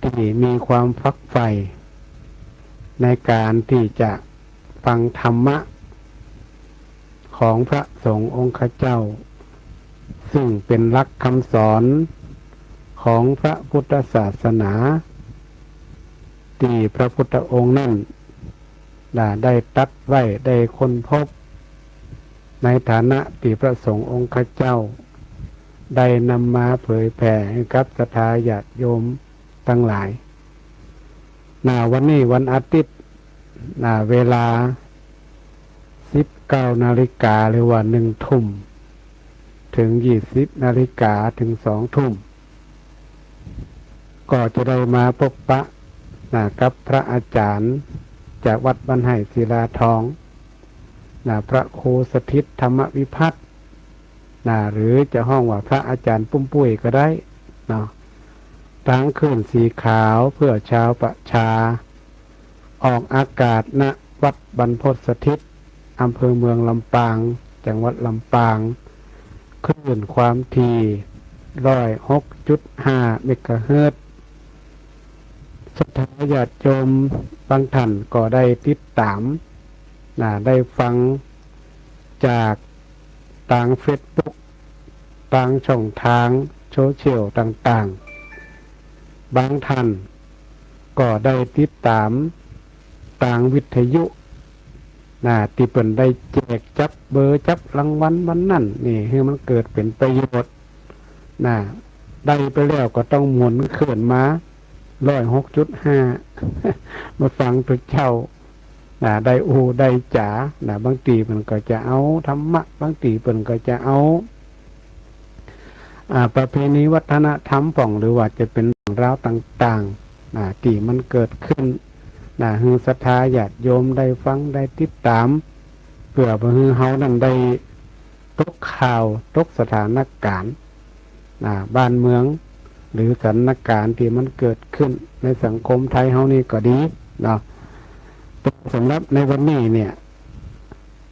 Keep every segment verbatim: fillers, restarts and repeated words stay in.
ที่มีความฝักใฝ่ในการที่จะฟังธรรมะของพระสงฆ์องค์เจ้า ซึ่งเป็นหลักคำสอนของพระพุทธศาสนา ตี้พระพุทธองค์นั้น ได้ ได้ตรัสไว้ ได้ค้นพบ ในฐานะตี้พระสงฆ์องค์เจ้า ได้นำมาเผยแผ่หื้อกับศรัทธาญาติโยมตังหลาย นา วันนี้วันอาทิตย์ นา เวลา สิบเก้านาฬิกา หรือว่า หนึ่งทุ่ม เถิง ยี่สิบนาฬิกา เถิง สองทุ่ม ก็จะได้มาปะปะ นา กับพระอาจารย์จากวัดบ้านไฮ่ศิลาทอง นา พระครูสถิตธรรมวิพัฒน์ นา หรือจะฮ้องว่าพระอาจารย์ปุ้มปุ้ยก็ได้เนาะ ตางคลื่นสีขาวเพื่อชาวประชา ออกอากาศ ณ วัดบรรพตสถิต อำเภอเมืองลำปาง จังหวัดลำปาง คลื่นความถี่ ร้อยหกจุดห้าเมกะเฮิรตซ์ ศรัทธาญาติโยมบางท่านก็ได้ติดต๋าม นา ได้ฟังจากตางเฟซบุ๊ก ตางช่องตางโซเชียลต่างๆ บางท่านก็ได้ติดต๋ามตางวิทยุ นา ตี้เปิ้นได้แจกจับเบอร์จับรางวัลวันนั้นนี่ หื้อมันเกิดเป๋นประโยชน์ นา ได้ไปแล้วก็ต้องหมุนคืนมา ร้อยหกจุดห้า มาฟังตุ๊เจ้า นา ได้อู้ได้จ๋า นา บางตี้เปิ้นก็จะเอาธรรมะ บางตี้เปิ้นก็จะเอา อ่า ประเพณีวัฒนธรรมพ่อง หรือว่าจะเป๋นเรื่องราวต่างๆ นา ตี้มันเกิดขึ้น นา หื้อศรัทธาญาติโยมได้ฟังได้ติดต๋าม เปื้อบ่หื้อเฮานั้นได้ตกข่าว ตกสถานก๋ารณ์ นา บ้านเมือง หรือสถานก๋ารณ์ตี้มันเกิดขึ้นในสังคมไทยเฮานี่ก็ดีเนาะ แต่สำหรับในวันนี้เนี่ย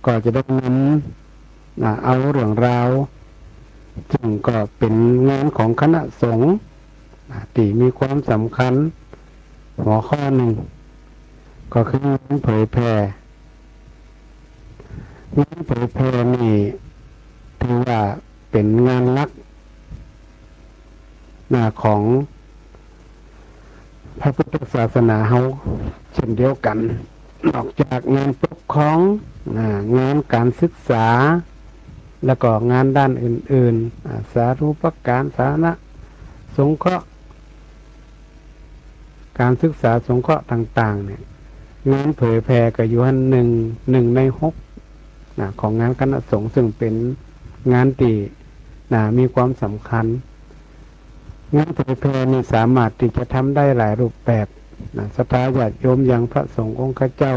ก็จะได้นำ นา เอาเรื่องราว ซึ่งก็เป๋นงานของคณะสงฆ์ นา ตี้มีความสำคัญ หัวข้อนึ่ง ก็คืองานเผยแผ่ งานเผยแผ่นี่ถือว่าเป๋นงานหลัก นา ของพระพุทธศาสนาเฮาเช่นเดียวกั๋น นอกจากงานปกครอง นา งานก๋านศึกษา แล้วก็งานด้านอื่นๆ อ่า สาธารณูปการ สาธารณสงเคราะห์ ก๋านศึกษาสงเคราะห์ต่างๆ เนี่ย งานเผยแผ่ก็อยู่หั้นนึ่ง นึ่งในหก นา ของงานคณะสงฆ์ ซึ่งเป๋นงานตี้ นา มีความสำคัญ งานเผยแผ่นี่สามารถตี้จะทำได้หลายรูปแบบ นา ศรัทธาญาติโยมอย่างพระสงฆ์องค์เจ้า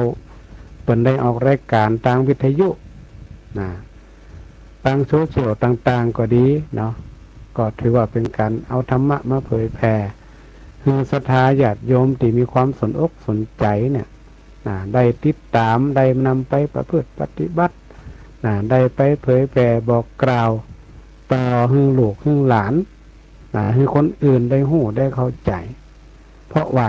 เปิ้นได้ออกรายก๋านตางวิทยุ นา ตางโซเชียลต่างๆ ก็ดีเนาะ ก็ถือว่าเป๋นก๋านเอาธรรมะมาเผยแผ่ หื้อศรัทธาญาติโยมตี้มีความสนอกสนใจ๋เนี่ย นา ได้ติดต๋าม ได้นำไปประพฤติปฏิบัติ นา ได้ไปเผยแผ่บอกกล่าวต่อหื้อลูกหื้อหลาน นา หื้อคนอื่นได้ฮู้ได้เข้าใจ๋ เพราะว่า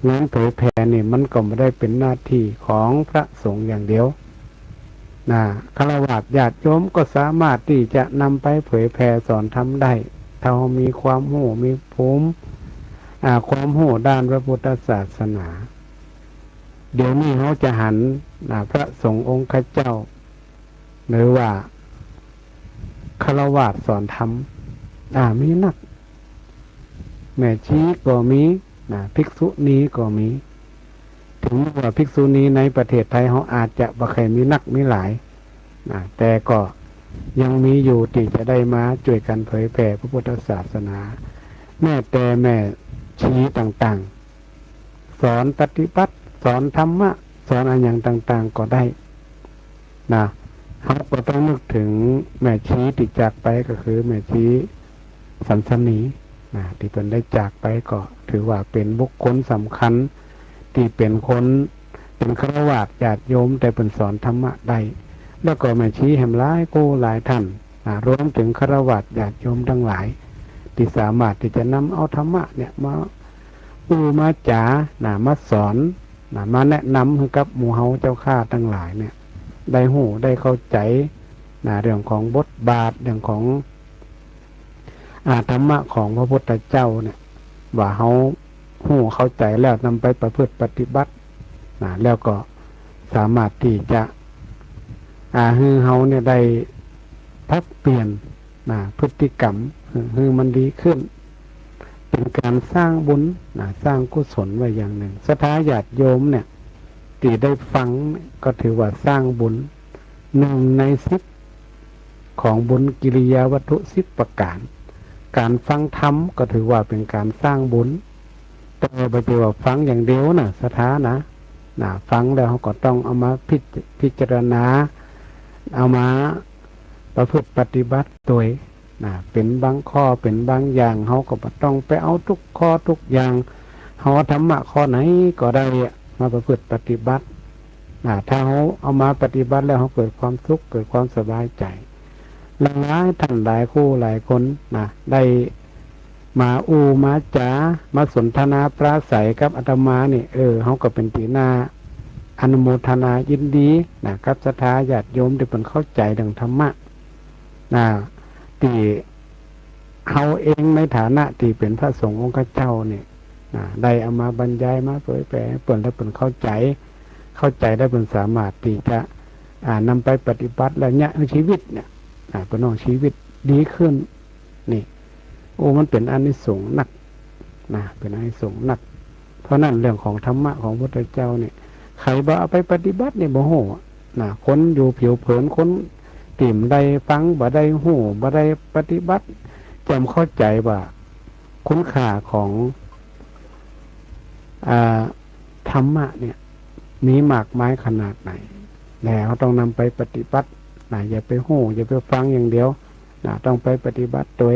งานเผยแผ่นี่มันก็บ่ได้เป๋นหน้าตี้ของพระสงฆ์อย่างเดียว นา ฆราวาสญาติโยมก็สามารถตี้จะนำไปเผยแผ่สอนธรรมได้ ถ้าเฮามีความฮู้ มีภูมิ อ่า ความฮู้ด้านพระพุทธศาสนา เดี๋ยวนี้เฮาจะหัน นา พระสงฆ์องค์เจ้า หรือว่าฆราวาสสอนธรรม อ่า มีนัก แม่ชีก็มี นา ภิกษุณีก็มี เถิงว่าภิกษุณีในประเทศไทยเฮาอาจจะบ่ใค่มีนักมีหลาย นา แต่ก็ยังมีอยู่ตี้จะได้มาจ้วยกั๋นเผยแผ่พระพุทธศาสนา แม้แต่แม่ชีต่างๆ สอนปฏิบัติ สอนธรรมะ สอนอะหยังต่างๆ ก็ได้ นา เฮาก็ต้องนึกเถิงแม่ชีตี้จากไปก็คือแม่ชีสันสนี นา ตี้เปิ้นได้จากไปก็ถือว่าเป๋นบุคคลสำคัญ ตี้เป๋นคน เป๋นฆราวาสญาติโยม แต่เปิ้นสอนธรรมะได้ แล้วก็แม่ชีแหมหลายกู้หลายท่าน นา รวมเถิงฆราวาสญาติโยมตังหลาย ตี้สามารถตี้จะนำเอาธรรมะเนี่ยมา อู้มาจ๋า นะ มาสอน นะ มาแนะนำหื้อกับหมู่เฮาเจ้าข้าตังหลายเนี่ย ได้ฮู้ได้เข้าใจ๋ นะ เรื่องของบทบาท เรื่องของ อ่า ธรรมะของพระพุทธเจ้าเนี่ย ว่าเฮาฮู้เข้าใจ๋แล้วนำไปประพฤติปฏิบัติ นะ แล้วก็สามารถตี้จะ อ่า หื้อเฮาเนี่ยได้ปรับเปลี่ยน นะ พฤติกรรม หื้อ หื้อมันดีขึ้น เป๋นก๋านสร้างบุญ นะ สร้างกุศลไว้อย่างนึ่ง ศรัทธาญาติโยมเนี่ย ตี้ได้ฟังเนี่ย ก็ถือว่าสร้างบุญ นึ่งในสิบ ของบุญกิริยาวัตถุสิบประก๋าน ก๋านฟังธรรมก็ถือว่าเป๋นก๋านสร้างบุญ แต่บ่ใจ้ว่าฟังอย่างเดียวนะ ศรัทธานะ นะ ฟังแล้วเฮาก็ต้องเอามาพิจ- พิจารณา เอามาประพฤติปฏิบัติตวย นะ เป๋นบางข้อ เป๋นบางอย่าง เฮาก็บ่ต้องไปเอากู้ข้อกู้อย่าง เฮาเอาธรรมะข้อไหนก็ได้อะ มาประพฤติปฏิบัติ นะ ถ้าเฮาเอามาปฏิบัติแล้ว เฮาเกิดความสุข เกิดความสบายใจ๋ หลายๆ ต้านหลายคู่หลายคนนะ ได้มาอู้มาจ๋า มาสนทนาปราศรัยกับอาตมานี่ เออ เฮาก็เป๋นตี้น่าอนุโมทนายินดีนะ กับศรัทธาญาติโยมตี้เปิ้นเข้าใจ๋เรื่องธรรมะ นะ ตี้เฮาเองในฐานะตี้เป๋นพระสงฆ์องค์เจ้านี่ นะ ได้เอามาบรรยาย มาเผยแผ่หื้อเปิ้น แล้วเปิ้นเข้าใจ๋ เข้าใจ๋แล้วเปิ้นสามารถตี้จะ อ่า นำไปปฏิบัติแล้วเยียะหื้อชีวิตเนี่ย อ่า เปิ้นน้องชีวิตดีขึ้น นี่ โอ้ มันเป๋นอานิสงส์นัก นะ เป๋นอานิสงส์นัก เพราะนั้นเรื่องของธรรมะของพระพุทธเจ้าเนี่ย ใผบ่เอาไปปฏิบัติเนี่ยบ่ฮู้อะ นะ คนอยู่ผิวเผิน คนตี้บ่ได้ฟัง บ่ได้ฮู้ บ่ได้ปฏิบัติ จะบ่เข้าใจ๋ว่าคุณค่าของ อ่า ธรรมะเนี่ย มีมากมายขนาดไหน แล้วเฮาต้องนำไปปฏิบัติ นะ อย่าไปฮู้ อย่าไปฟังอย่างเดียว นะ ต้องไปปฏิบัติตวย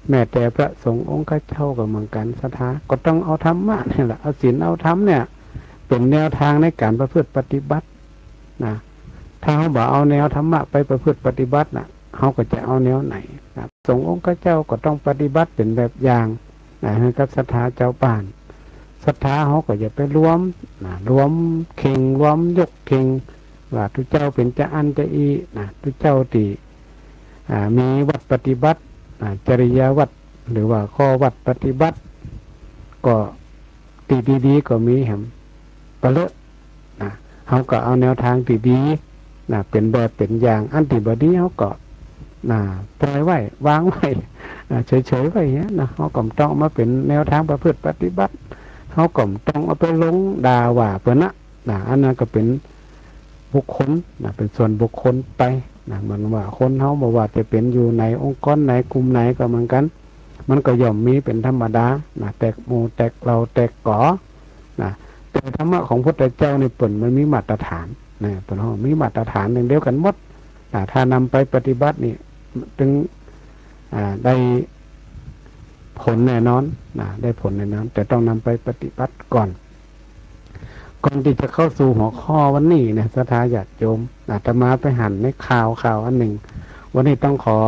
แม้แต่พระสงฆ์องค์เจ้าก็เหมือนกั๋น ศรัทธา ก็ต้องเอาธรรมะเนี่ยแหละ เอาศีลเอาธรรมเนี่ย เป๋นแนวตางในก๋านประพฤติปฏิบัติ นะ ถ้าเฮาบ่เอาแนวธรรมะไปประพฤติปฏิบัตินะ เฮาก็จะเอาแนวไหนนะ สงฆ์องค์เจ้าก็ต้องปฏิบัติเป๋นแบบอย่างนะ หื้อกับศรัทธาเจ้าบ้าน ศรัทธาเฮาก็อย่าไปรวมนะ รวมเข่ง รวมยกเข่ง ว่าตุ๊เจ้าเป๋นจาอั้นจาอี้นะ ตุ๊เจ้าตี้ อ่า มีวัตรปฏิบัติ อ่า จริยาวัตร หรือว่าข้อวัตรปฏิบัติ ก็ตี้ดีๆ ก็มีแหม ปะเลอะ นะ เฮาก็เอาแนวตางตี้ดี นะ เป๋นแบบเป๋นอย่าง อันตี้บ่ดีเฮาก็ นะ ปล่อยไว้ วางไว้ อ่า เฉยๆ ไว้เหียนะ เฮาก็บ่ต้องเอามาเป๋นแนวตางประพฤติปฏิบัติ เฮาก็บ่ต้องเอาไปลงด่าว่าเปิ้นนะ นะ อันนั้นก็เป๋นบุคคล นะ เป๋นส่วนบุคคลไป นะ เหมือนว่าคนเฮาบ่ว่าจะเป๋นอยู่ในองค์กรไหน กลุ่มไหนก็เหมือนกั๋น มันก็ย่อมมีเป๋นธรรมดา นะ แตกหมู่ แตกเหล่า แตกก๋อ นะ แต่ธรรมะของพุทธเจ้านี่เปิ้นมันมีมาตรฐาน นะ เปิ้นฮ้องมีมาตรฐานอย่างเดียวกั๋นหมด นะ ถ้านำไปปฏิบัตินี่ ตึง อ่า ได้ผลแน่นอน นะ ได้ผลแน่นอน แต่ต้องนำไปปฏิบัติก่อน ก่อนตี้จะเข้าสู่หัวข้อวันนี้นะ ศรัทธาญาติโยม อาตมาไปหันในข่าว ข่าวอันนึ่ง วันนี้ต้องขอ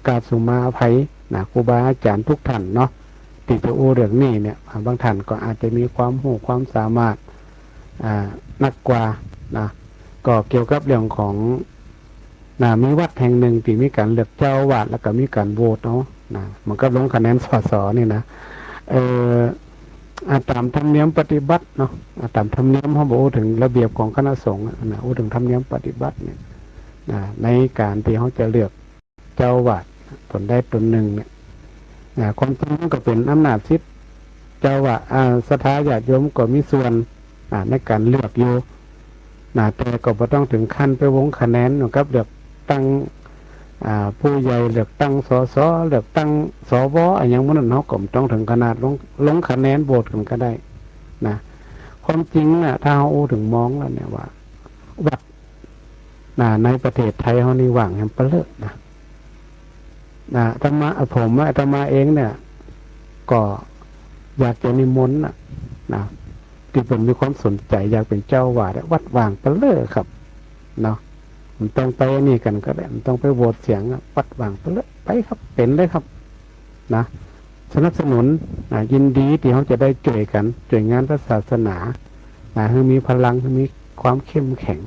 กราบสุมาอภัยนะ ครูบาอาจ๋ารย์ทุกท่านเนาะ ตี้จะอู้เรื่องนี้เนี่ย อ่า บางท่านก็อาจจะมีความฮู้ความสามารถ อ่า นักกว่านะ ก็เกี่ยวกับเรื่องของ นะ มีวัดแห่งนึ่งตี้มีก๋านเลือกเจ้าอาวาส แล้วก็มีก๋านโหวตเอา นะ เหมือนกับลงคะแนน สส นี่นะ เอ่อ อ่า ต๋ามธรรมเนียมปฏิบัติเนาะ อ่า ต๋ามธรรมเนียม เฮาบ่อู้เถิงระเบียบของคณะสงฆ์อะนะ อู้เถิงธรรมเนียมปฏิบัติเนี่ย นะ ในก๋านตี้เฮาจะเลือกเจ้าอาวาส ต๋นใดต๋นนึ่งเนี่ย นะ ความจริงมันก็เป๋นอำนาจสิทธิ์เจ้าอาวาส อ่า ศรัทธาญาติโยมก็มีส่วน อ่า ในก๋านเลือกอยู่ นะ แต่ก็บ่ต้องเถิงขั้นไปลงคะแนนเหมือนกับเลือกตั้ง อ่า ผู้ใหญ่ เลือกตั้ง สส เลือกตั้ง สว อะหยังหมู่นั้น เฮาก็บ่ต้องเถิงขนาดลง ลงคะแนนโหวตกั๋นก็ได้นะ ความจริงน่ะ ถ้าเฮาอู้เถิงมองแล้วเนี่ยว่า วัด นะ ในประเทศไทยเฮานี่ว่างแหมปะเลอะนะ นะ อาตมา ผม อาตมาเองเนี่ย ก็อยากจะนิมนต์น่ะ นะ ตี้เปิ้นมีความสนใจ๋อยากเป๋นเจ้าอาวาสอะ วัดว่างปะเลอะครับ เนาะ บ่ต้องไปอันนี้กั๋นก็ได้ บ่ต้องไปโหวตเสียงอะ วัดว่างปะเลอะ ไปครับ เป๋นเลยครับ นะ สนับสนุน นะ ยินดีตี้เฮาจะได้จ้วยกั๋น จ้วยงานพระศาสนา นะ หื้อมีพลัง หื้อมีความเข้มแข็ง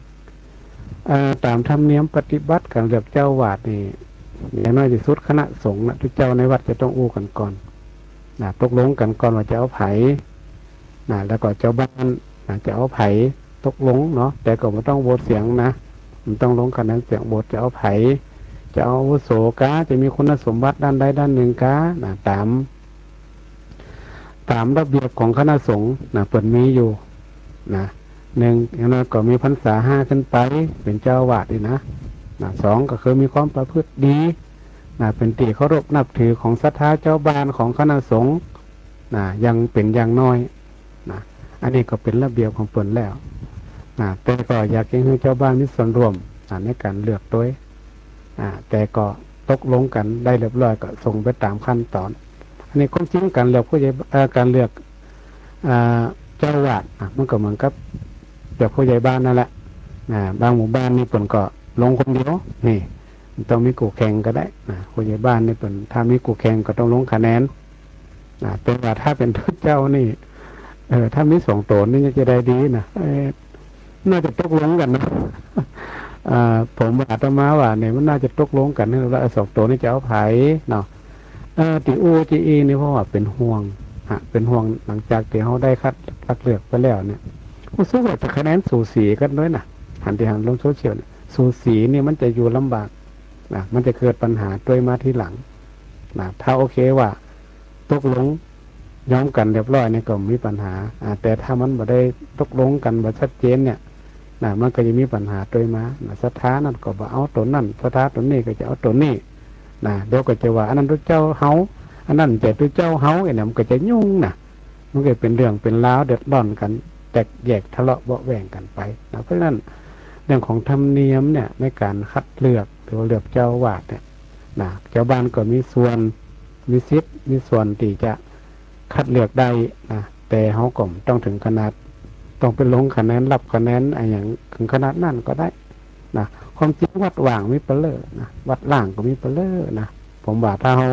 เอ่อ ต๋ามธรรมเนียมปฏิบัติก๋านเลือกเจ้าอาวาสนี่ อย่างน้อยตี้สุดคณะสงฆ์นะ ตุ๊เจ้าในวัดจะต้องอู้กั๋นก่อน นะ ตกลงกั๋นก่อนว่าจะเอาใผ นะ แล้วก็เจ้าบ้าน นะ จะเอาใผ ตกลงเนาะ แต่ก็บ่ต้องโหวตเสียงนะ บ่ต้องลงคะแนนเสียงโหวต จะเอาใผ จะเอาอาวุโสกา จะมีคุณสมบัติด้านใดด้านหนึ่งกา นะ ต๋าม ต๋ามระเบียบของคณะสงฆ์นะ เปิ้นมีอยู่นะ หนึ่ง อย่างน้อยก็มีพรรษาห้าขึ้นไป เป๋นเจ้าอาวาสนี่นะ นะ สอง ก็คือมีความประพฤติดีนะ เป๋นตี้เคารพนับถือของศรัทธาเจ้าบ้านของคณะสงฆ์นะ อย่างเป๋นอย่างน้อยนะ อันนี้ก็เป๋นระเบียบของเปิ้นแล้วนะ แต่ก็อยากจะหื้อเจ้าบ้านมีส่วนร่วมนะ ในก๋านเลือกตวย อ่า แต่ก็ตกลงกั๋นได้เรียบร้อยก็ส่งไปต๋ามขั้นต๋อน อันนี้ความจริงก๋านเลือกผู้ใหญ่ เอ่อ ก๋านเลือก อ่า เจ้าอาวาส อ่ะ มันก็เหมือนกับเลือกผู้ใหญ่บ้านนั่นแหละ อ่า บางหมู่บ้านนี่เปิ้นก็ลงคนเดียว นี่ บ่ต้องมีกู้แข่งก็ได้นะ ผู้ใหญ่บ้านนี่เปิ้น ถ้ามีกู้แข่งก็ต้องลงคะแนนนะ แต่ว่าถ้าเป๋นตุ๊เจ้านี่ เออ ถ้ามีสองต๋นนี่จะได้ดีนะ เออ น่าจะตกลงกั๋นนะ อ่า ผมว่า อาตมาว่าเนี่ย มันน่าจะตกลงกั๋นนะ ว่าสองต๋นนี่จะเอาใผเนาะ เอ่อ ตี้อู้ตี้อี้นี่เพราะว่าเป๋นห่วง ฮะ เป๋นห่วงหลังจากตี้เฮาได้คัดเลือกไปแล้วเนี่ย รู้สึกว่าจะคะแนนสูสีกั๋นตวยนะ หันตี้หันลงโซเชียลเนี่ย สูสีนี่มันจะอยู่ลำบากนะ มันจะเกิดปัญหาตวยมาทีหลังนะ ถ้าโอเคว่า ตกลงยอมกั๋นเรียบร้อยนี่ก็บ่มีปัญหา อ่า แต่ถ้ามันบ่ได้ตกลงกั๋นบ่ชัดเจนเนี่ย นะ มันก็จะมีปัญหาตวยมา นะ ศรัทธานั่นก็บ่เอาต๋นนั่น ศรัทธาต๋นนี้ก็จะเอาต๋นนี้ นะ เดี๋ยวก็จะว่าอันนั้นตุ๊เจ้าเฮา อันนั้นบ่ใจ้ตุ๊เจ้าเฮา อันนี้มันก็จะยุ่งนะ มันก็เป๋นเรื่องเป๋นราวเดือดร้อนกั๋น แตกแยกทะเลาะเบาะแว้งกั๋นไปนะ เพราะฉะนั้นเรื่องของธรรมเนียมเนี่ย ในก๋านคัดเลือกหรือว่าเลือกเจ้าอาวาสเนี่ย นะ เจ้าบ้านก็มีส่วน มีสิทธิ์ มีส่วนตี้จะคัดเลือกได้นะ แต่เฮาก็บ่ต้องเถิงขนาดต้องไปลงคะแนน นับคะแนนอะหยังเถิงขนาดนั้นก็ได้นะ ความจริงวัดว่างมีเป๋อเล่อนะ วัดล่างก็มีเป๋อเล่อนะ ผมว่าถ้าเฮา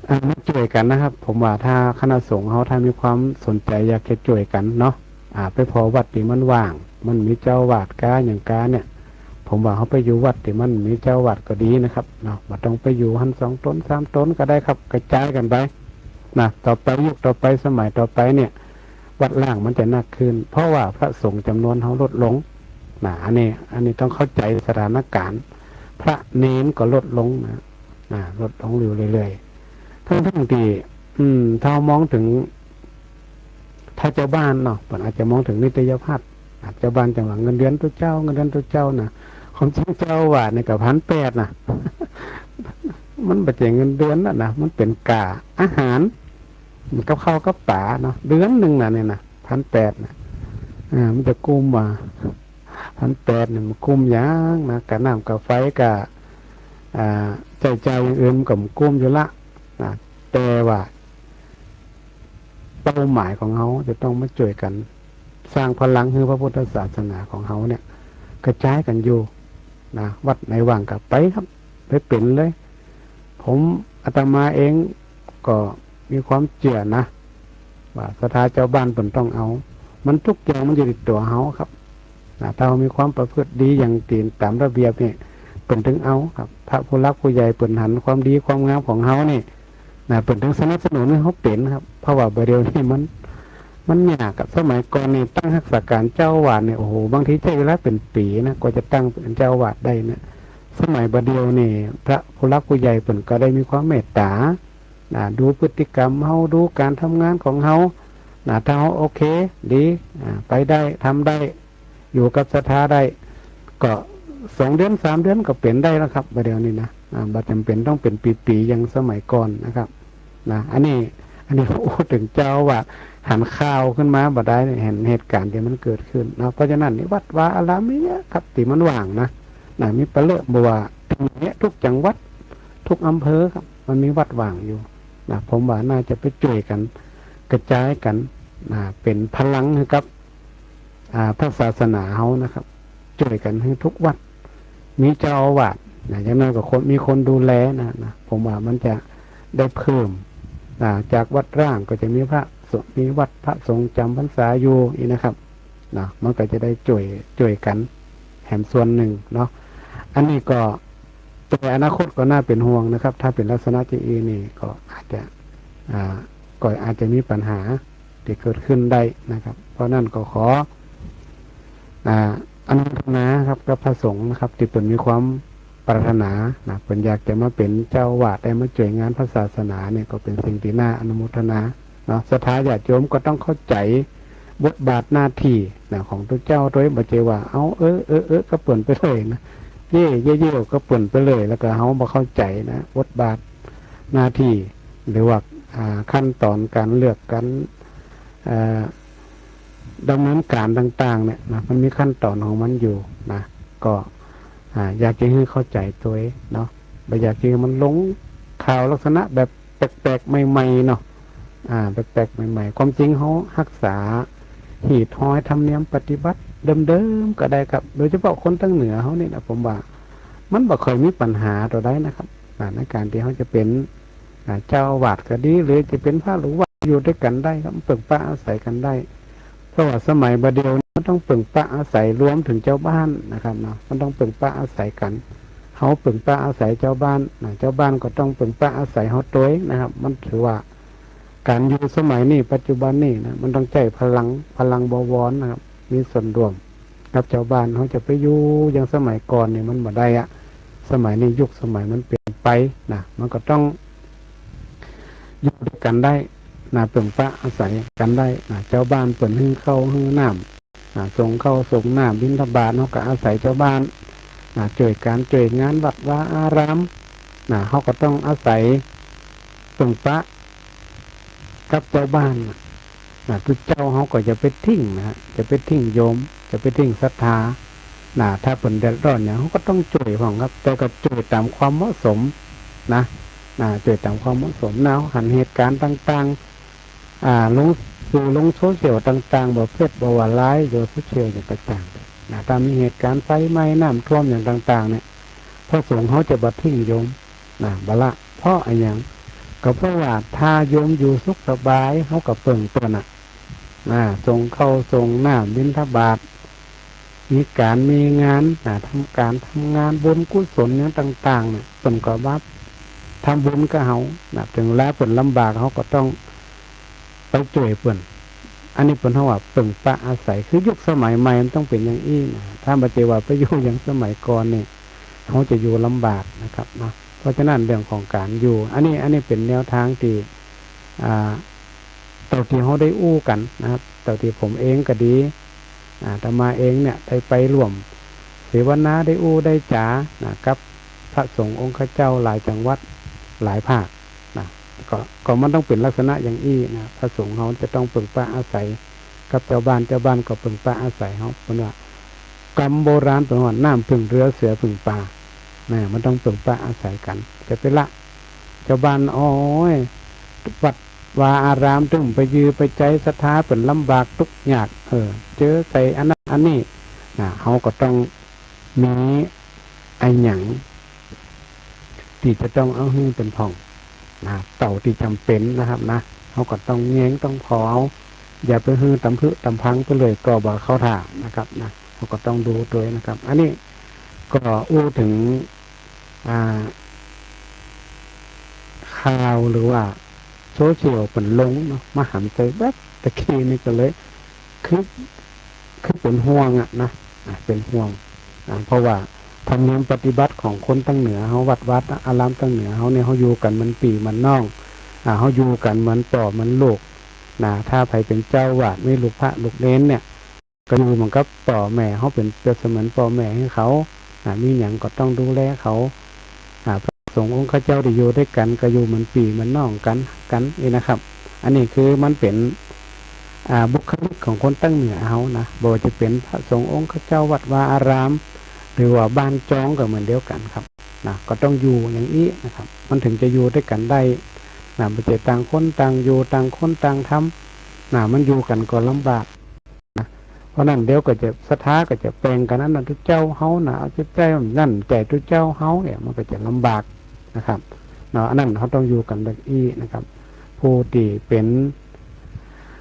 อ่า มาจ้วยกั๋นนะครับ ผมว่าถ้าคณะสงฆ์เฮาถ้ามีความสนใจ๋อยากจะจ้วยกั๋นเนาะ อ่า ไปผ่อวัดตี้มันว่าง มันมีเจ้าอาวาสกาหยังกาเนี่ย ผมว่าเฮาไปอยู่วัดตี้มันมีเจ้าอาวาสก็ดีนะครับ เนาะ บ่ต้องไปอยู่หั้นสองต๋นสามต๋นก็ได้ครับ กระจายกั๋นไปนะ ต่อไปยุคต่อไปสมัยต่อไปเนี่ย วัดล่างมันจะนักขึ้น เพราะว่าพระสงฆ์จ๋ำนวนเฮาลดลงนะ อันนี้ อันนี้ต้องเข้าใจ๋สถานก๋ารณ์ พระเณรก็ลดลงนะ นะ ลดลงอยู่เรื่อยๆ ทั้งๆ ตี้ อืม ถ้าเฮามองเถิง ถ้าเจ้าบ้านเนาะ เปิ้นอาจจะมองเถิงนิตยพัฒน์ อ่ะ เจ้าบ้านจั่งว่าเงินเดือนตุ๊เจ้า เงินเดือนตุ๊เจ้านะ ความจริงเจ้าอาวาสนี่ก็พันแปดนะ มันบ่ใจ้เงินเดือนแล้วนะ มันเป๋นก่าอาหาร มันกับข้าวกับป๋าเนาะ เดือนนึ่งนะเนี่ยนะ พันแปดนะ อ่า มันจะกุ้มบ่ พันแปดเนี่ยมันกุ้มหยังนะ ก่าน้ำก่าไฟ ก่า อ่า ใจ๊จ่ายอย่างอื่นมันก็บ่กุ้มอยู่ละนะ แต่ว่า เป้าหมายของเฮาจะต้องมาจ้วยกั๋น สร้างพลังหื้อพระพุทธศาสนาของเฮาเนี่ย กระจายกั๋นอยู่นะ วัดไหนว่างก็ไปครับ ไปเป๋นเลย ผมอาตมาเองก็มีความเจื้อนะ ว่าศรัทธาเจ้าบ้านเปิ้นต้องเอา มันทุกอย่างมันอยู่ตี้ตั๋วเฮาครับ นะ ถ้าเฮามีความประพฤติดีอย่างตี๋ต๋ามระเบียบนี่ เปิ้นเถิงเอาครับ พระผู้หลักผู้ใหญ่เปิ้นหันความดีความงามของเฮานี่ นะ เปิ้นเถิงสนับสนุนหื้อเฮาเป๋นครับ เพราะว่าบ่าเดี่ยวนี้มัน มันยากครับ สมัยก่อนนี่ตั้งฮักษาก๋านเจ้าอาวาสนี่ โอ้โห บางทีใจ๊เวลาเป๋นปี๋นะ กว่าจะตั้งเป๋นเจ้าอาวาสได้นะ สมัยบ่าเดี่ยวนี่ พระผู้หลักผู้ใหญ่เปิ้นก็ได้มีความเมตต๋า นะ ดูพฤติกรรมเฮา ดูก๋านทำงานของเฮา นะ ถ้าเฮาโอเค ดี อ่า ไปได้ ทำได้ อยู่กับศรัทธาได้ ก็สองเดือนสามเดือนก็เป๋นได้แล้วครับ บ่าเดี่ยวนี้นะ อ่า บ่จ๋ำเป๋นต้องเป๋นปี๋ๆ อย่างสมัยก่อนนะครับ นะ อันนี้ อันนี้อู้เถิงเจ้าอาวาส หันข่าวขึ้นมาบ่ได้ หันเหตุก๋ารณ์ตี้มันเกิดขึ้นนะ เพราะฉะนั้นนี่วัดวาอารามมีเยอะครับ ตี้มันว่างนะ นะ มีเป๋อเล่อ บ่ว่าตี้เนี่ย ทุกจังหวัด ทุกอำเภอครับ มันมีวัดว่างอยู่นะ ผมว่าน่าจะไปจ้วยกั๋น กระจายกั๋นนะ เป๋นพลังหื้อกับ อ่า พระศาสนาเฮานะครับ จ้วยกั๋นหื้อทุกวัด มีเจ้าอาวาสนะ อย่างน้อยก็คน มีคนดูแลนะ นะ ผมว่ามันจะ ได้เพิ่ม อ่า จากวัดร้างก็จะมีพระสงฆ์ มีวัดพระสงฆ์จ๋ำพรรษาอยู่อี้นะครับ นะ มันก็จะได้จ้วย จ้วยกั๋นแหมส่วนหนึ่งเนาะ อันนี้ก็ แต่อนาคตก็น่าเป๋นห่วงนะครับ ถ้าเป๋นลักษณะจะอี้นี่ก็อาจจะ อ่า ก็อาจจะมีปัญหาตี้เกิดขึ้นได้นะครับ เพราะนั้นก็ขอ อ่า อนุโมทนาครับกับพระสงฆ์นะครับ ตี้เปิ้นมีความปรารถนานะ เปิ้นอยากจะมาเป๋นเจ้าอาวาส ได้มาจ้วยงานพระศาสนาเนี่ย ก็เป๋นสิ่งตี้น่าอนุโมทนาเนาะ ศรัทธาญาติโยมก็ต้องเข้าใจ๋บทบาทหน้าตี้นะ ของตุ๊เจ้าตวย บ่ใจ้ว่า เอา เออ เออ เออ กับเปิ้นไปเลยนะ เย่ เย่ เย่ กับเปิ้นไปเลย แล้วก็เฮาบ่เข้าใจ๋นะ บทบาทหน้าตี้ หรือว่า อ่า ขั้นตอนก๋านเลือกก๋าน อ่า ดำเนินก๋านต่างๆ เนี่ยนะ มันมีขั้นตอนของมันอยู่นะ ก็ อ่า อยากจะหื้อเข้าใจ๋ตวยเนาะ บ่อยากจะหื้อมันลงข่าวลักษณะแบบแปลกๆ ใหม่ๆ เนาะ อ่า แปลกๆ ใหม่ๆ ความจริงเฮาฮักษาฮีตฮอยธรรมเนียมปฏิบัติเดิมๆ ก็ได้ครับ โดยเฉพาะคนตางเหนือเฮานี่นะ ผมว่ามันบ่ค่อยมีปัญหาเต้าใดนะครับ อ่า ในก๋านตี้เฮาจะเป๋น อ่า เจ้าอาวาสก็ดี หรือจะเป๋นพระลูกวัด อยู่ตวยกั๋นได้ครับ เปิ่งปะอาศัยกั๋นได้ เพราะว่าสมัยบ่าเดี่ยวนี้มันต้องเปิ่งปะอาศัยรวมเถิงจาวบ้านนะครับเนาะ มันต้องเปิ่งปะอาศัยกั๋น เฮาเปิ่งปะอาศัยจาวบ้านนะ จาวบ้านก็ต้องเปิ่งปะอาศัยเฮาตวยนะครับ มันถือว่าก๋านอยู่สมัยนี้ ปัจจุบันนี้นะ มันต้องใจ๊พลัง พลังบวรนะครับ มีส่วนร่วม กับจาวบ้าน เฮาจะไปอยู่อย่างสมัยก่อนนี่มันบ่ได้อะ สมัยนี้ยุคสมัยมันเปลี่ยนไปนะ มันก็ต้องอยู่ตวยกั๋นได้นะ เปิ่งปะอาศัยกั๋นได้นะ จาวบ้านเปิ้นหื้อข้าวหื้อน้ำนะ ส่งข้าวส่งน้ำ บิณฑบาต เฮาก็อาศัยจาวบ้านนะ จ้วยก๋านจ้วยงานวัดวาอารามนะ เฮาก็ต้องอาศัยเปิ่งปะ กับจาวบ้านนะ นะ ตุ๊เจ้าเฮาก็อย่าไปทิ้งนะ อย่าไปทิ้งโยม อย่าไปทิ้งศรัทธานะ ถ้าเปิ้นเดือดร้อนหยัง เฮาก็ต้องจ้วยพ่องครับ แต่ก็จ้วยต๋ามความเหมาะสมนะ นะ จ้วยต๋ามความเหมาะสมนะ หันเหตุก๋ารณ์ต่างๆ อ่า ลงสื่อลงโซเชียลต่างๆ บ่าเฟซ บ่าว่าไลน์ บ่าโซเชียลหยังต่างๆ นะ ถ้ามีเหตุก๋ารณ์ไฟไหม้ น้ำท่วมหยังต่างๆ เนี่ย พระสงฆ์เฮาจะบ่ทิ้งโยม นะ บ่ละ เพราะอะหยัง ก็เพราะว่าถ้าโยมอยู่สุขสบาย เฮาก็เปิ่งเปิ้นน่ะ นะ ส่งข้าวส่งน้ำ บิณฑบาต มีก๋านมีงาน นะ ทำก๋านทำงาน บุญกุศลหยังต่างๆ น่ะ เปิ้นก็มาทำบุญกับเฮา นะ เถิงเวลาเปิ้นลำบาก เฮาก็ต้องไปจ้วยเปิ้น อันนี้เปิ้นฮ้องว่าเปิ่งปะอาศัย คือยุคสมัยใหม่มันต้องเป๋นอย่างอี้นะ ถ้าบ่ใจ้ว่าไปอยู่อย่างสมัยก่อนนี่ เฮาจะอยู่ลำบากนะครับเนาะ เพราะฉะนั้นเรื่องของก๋านอยู่ อันนี้ อันนี้เป๋นแนวทางตี้ อ่า เต้าตี้เฮาได้อู้กั๋นนะครับ เต้าตี้ผมเองก็ดี อาตมาเองเนี่ยได้ไปร่วมเสวนา ได้อู้ได้จ๋านะ กับพระสงฆ์องค์ข้าเจ้าหลายจังหวัดหลายภาคนะ ก็ ก็มันต้องเป๋นลักษณะอย่างอี้นะ พระสงฆ์เฮาจะต้องเปิ่งปะอาศัยกับจาวบ้าน จาวบ้านก็เปิ่งปะอาศัยเฮา เปิ้นว่า กำโบราณเปิ้นว่า น้ำผึ้งเรือ เสือผึ้งป่า นะ มันต้องเปิ่งปะอาศัยกั๋น จะไปละจาวบ้าน โอ๊ย วัดวาอารามตึงไปยือไปใจ๊ศรัทธาเปิ้นลำบากตุ๊กข์ยาก เออ เจอใส่อันนั้นอันนี้ นะ เฮาก็ต้องมีอะหยังตี้จะต้องเอาหื้อเปิ้นพ่อง นะ เต้าตี้จ๋ำเป๋นนะครับนะ เฮาก็ต้องแยงต้องผ่อเอา อย่าไปหื้อต๋ำผึ้ต๋ำพังไปเลยก็บ่เข้าท่านะครับนะ เฮาก็ต้องดูตวยนะครับ อันนี้ก็อู้เถิง อ่า ข่าวหรือว่าโซเชียลเปิ้นลงเนาะ มาหันใส่แวบตะกี้นี่ก็เลย คือ คือเป๋นห่วงอะนะ อ่ะ เป๋นห่วง อ่ะ เพราะว่าธรรมเนียมปฏิบัติของคนตางเหนือเฮา วัดวาอารามตางเหนือเฮาเนี่ย เฮาอยู่กั๋นเหมือนปี้เหมือนน้อง อ่ะ เฮาอยู่กั๋นเหมือนป้อเหมือนลูกนะ ถ้าใผเป๋นเจ้าอาวาส มีลูกพระลูกเณรเนี่ย ก็อยู่เหมือนกับป้อแม่ เฮาเป๋นเปรียบเสมือนป้อแม่หื้อเขา อ่า มีหยังก็ต้องดูแลเขา อ่า พระสงฆ์องค์ข้าเจ้าตี้อยู่ตวยกั๋นก็อยู่เหมือนปี้เหมือนน้องกั๋น กั๋นอี้นะครับ อันนี้คือมันเป๋น อ่า บุคลิกของคนตางเหนือเฮานะ บ่ว่าจะเป๋นพระสงฆ์องค์ข้าเจ้า วัดวาอาราม หรือว่าบ้านจองก็เหมือนเดียวกั๋นครับ นะ ก็ต้องอยู่อย่างอี้นะครับ มันเถิงจะอยู่ตวยกั๋นได้ นะ บ่ใจ้ต่างคนต่างอยู่ ต่างคนต่างทำ นะ มันอยู่กั๋นก็ลำบาก นะ เพราะนั้นเดี๋ยวก็จะศรัทธาก็จะแป่งกั๋น อันนั้นตุ๊เจ้าเฮานะ เอาตุ๊เจ้านั้น ใจ้ตุ๊เจ้าเฮาเนี่ย มันก็จะลำบากนะครับ เนาะ อันนั้นเฮาต้องอยู่กั๋นแบบอี้นะครับ ผู้ตี้เป๋น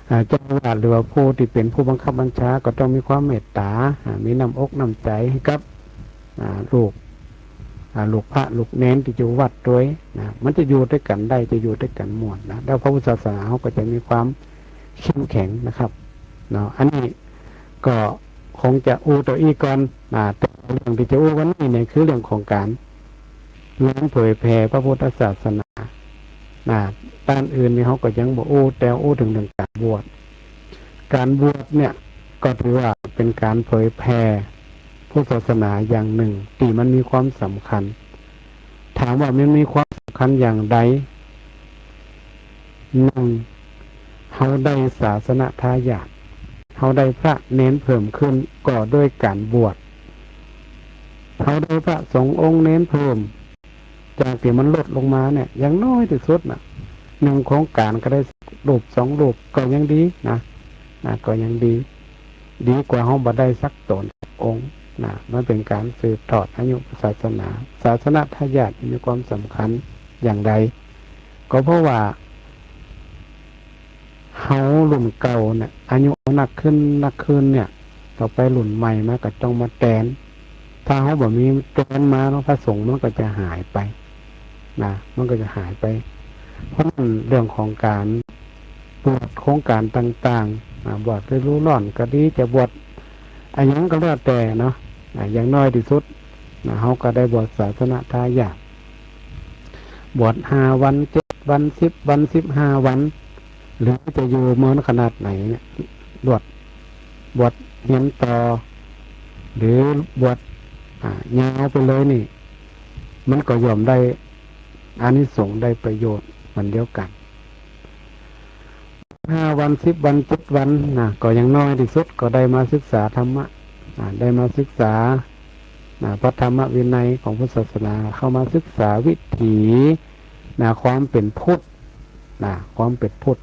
อ่า เจ้าอาวาส หรือว่าผู้ตี้เป๋นผู้บังคับบัญชา ก็ต้องมีความเมตต๋า อ่า มีน้ำอกน้ำใจ๋หื้อกับ อ่า ลูก อ่า ลูกพระลูกเณรตี้อยู่วัดตวยนะ มันจะอยู่ตวยกั๋นได้ จะอยู่ตวยกั๋นม่วนนะ แล้วพระพุทธศาสนาเฮาก็จะมีความเข้มแข็งนะครับ เนาะ อันนี้ก็คงจะอู้เต้าอี้ก่อนนะ แต่เรื่องตี้จะอู้วันนี้เนี่ยคือเรื่องของก๋าน เรื่องเผยแผ่พระพุทธศาสนา นะ ด้านอื่นนี่เฮาก็ยังบ่อู้ แต่อู้เถิงเรื่องก๋านบวช ก๋านบวชเนี่ยก็ถือว่าเป๋นก๋านเผยแผ่พุทธศาสนาอย่างนึ่งตี้มันมีความสำคัญ ถามว่ามันมีความสำคัญอย่างใด นึ่ง เฮาได้ศาสนทายาท เฮาได้พระเณรเพิ่มขึ้นก็ด้วยก๋านบวช เฮาได้พระสงฆ์องค์เณรเพิ่ม จากตี้มันลดลงมาเนี่ย อย่างน้อยตี้สุดน่ะ นึ่งโครงก๋านก็ได้รูปสองรูปก็ยังดีนะ นะ ก็ยังดี ดีกว่าเฮาบ่ได้สักต๋นสักองค์นะ มันเป๋นก๋านสืบทอดอายุศาสนา ศาสนทายาทมีความสำคัญอย่างใด ก็เพราะว่า เฮารุ่นเก่าเนี่ย อายุนักขึ้นนักขึ้นเนี่ย ต่อไปรุ่นใหม่มาก็ต้องมาแตน ถ้าเฮาบ่มีแตนมาเนาะ พระสงฆ์มันก็จะหายไปนะ มันก็จะหายไป เพราะนั้นเรื่องของก๋านบวชโครงก๋านต่างๆ อ่า บวชฤดูร้อนก็ดี จะบวชอะหยังก็แล้วแต่เนาะ อ่า อย่างน้อยตี้สุดนะ เฮาก็ได้บวชศาสนทายาท บวชห้าวัน เจ็ดวัน สิบวัน สิบห้าวัน หรือจะอยู่เมินขนาดไหนเนี่ย บวช บวชเฮียนต่อ หรือบวช อ่า ยาวไปเลยนี่ มันก็ย่อมได้อานิสงส์ ได้ประโยชน์เหมือนเดียวกั๋น ห้าวัน สิบวัน เจ็ดวันนะ ก็อย่างน้อยตี้สุดก็ได้มาศึกษาธรรมะ อ่า ได้มาศึกษา นะ พระธรรมวินัยของพุทธศาสนา เข้ามาศึกษาวิถี นะ ความเป๋นพุทธ นะ ความเป๋นพุทธ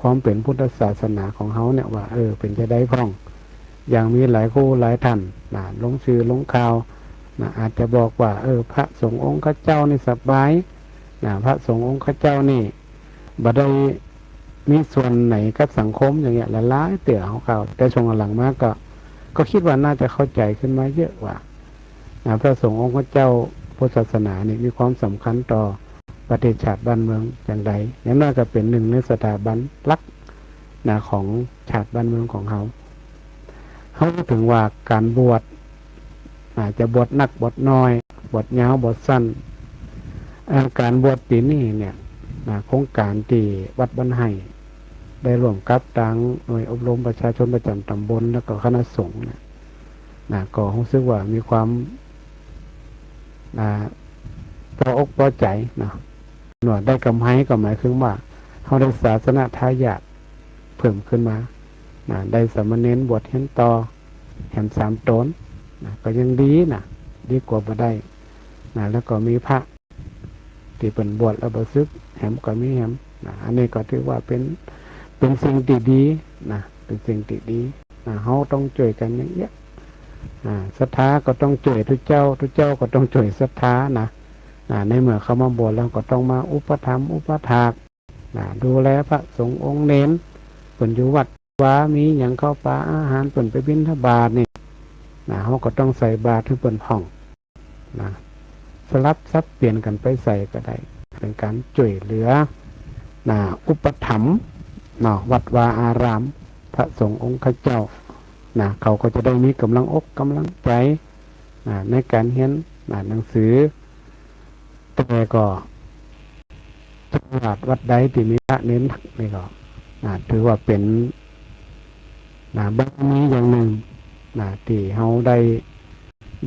ความเป๋นพุทธศาสนาของเฮาเนี่ยว่า เออ เป๋นจาใดพ่อง อย่างมีหลายคู่หลายท่านนะ ลงจื้อลงข่าวนะ อาจจะบอกว่า เออ พระสงฆ์องค์ข้าเจ้านี่สบายนะ พระสงฆ์องค์ข้าเจ้านี่บ่ได้มีส่วนไหนกับสังคมอย่างเงี้ย หลายๆ เตื้อของเขา แต่ช่วงหลังมาก็ ก็คิดว่าน่าจะเข้าใจ๋ขึ้นมาเยอะว่า นะ พระสงฆ์องค์ข้าเจ้าพุทธศาสนานี่มีความสำคัญต่อประเทศชาติบ้านเมืองอย่างใด อย่างน้อยก็เป๋นนึ่งในสถาบันหลักนะ ของชาติบ้านเมืองของเฮา เฮาเถิงว่าก๋านบวช นะ จะบวชนักบวชน้อย บวชยาวบวชสั้น อ่า ก๋านบวชปี๋นี้เนี่ย นะ โครงก๋านตี้วัดบ้านไฮ่ได้ร่วมกับตางหน่วยอบรมประชาชนประจ๋ำต๋ำบล แล้วก็คณะสงฆ์เนี่ย นะ ก็ฮู้สึกว่ามีความ อ่า ปออกปอใจ๋เนาะ เนาะ ได้ก๋ำไรก็หมายความว่า เฮาได้ศาสนทายาทเพิ่มขึ้นมา นะ ได้สามเณรบวชเฮียนต่อ แหมสามต๋น นะ ก็ยังดีนะ ดีกว่าบ่ได้ นะ แล้วก็มีพระ ตี้เปิ้นบวชแล้วบ่สึก แหมก็มีแหมนะ อันนี้ก็ถือว่าเป๋น เป๋นสิ่งตี้ดีนะ เป๋นสิ่งตี้ดีนะ เฮาต้องจ้วยกั๋นอย่างเอี้ย อ่า ศรัทธาก็ต้องจ้วยตุ๊เจ้า ตุ๊เจ้าก็ต้องจ้วยศรัทธานะ อ่า ในเมื่อเขามาบวชแล้วก็ต้องมาอุปถัมภ์อุปถากนะ ดูแลพระสงฆ์องค์เณร เปิ้นอยู่วัดวา มีหยังข้าวป๋าอาหาร เปิ้นไปบิณฑบาตนี่นะ เฮาก็ต้องใส่บาตรหื้อเปิ้นพ่อง นะ สลับสับเปลี่ยนกั๋นไปใส่ก็ได้ เป๋นก๋านจ้วยเหลือ นะ อุปถัมภ์ เนาะ วัดวาอาราม พระสงฆ์องค์ข้าเจ้า นะ เขาก็จะได้มีก๋ำลังอกก๋ำลังใจ๋ นะ ในก๋านเฮียน นะ หนังสือ แต่ก็ จังหวัดวัดใดตี้มีพระเณรนักนี่ก็ อ่า ถือว่าเป๋น นะ บารมีอย่างนึ่ง นะ ตี้เฮาได้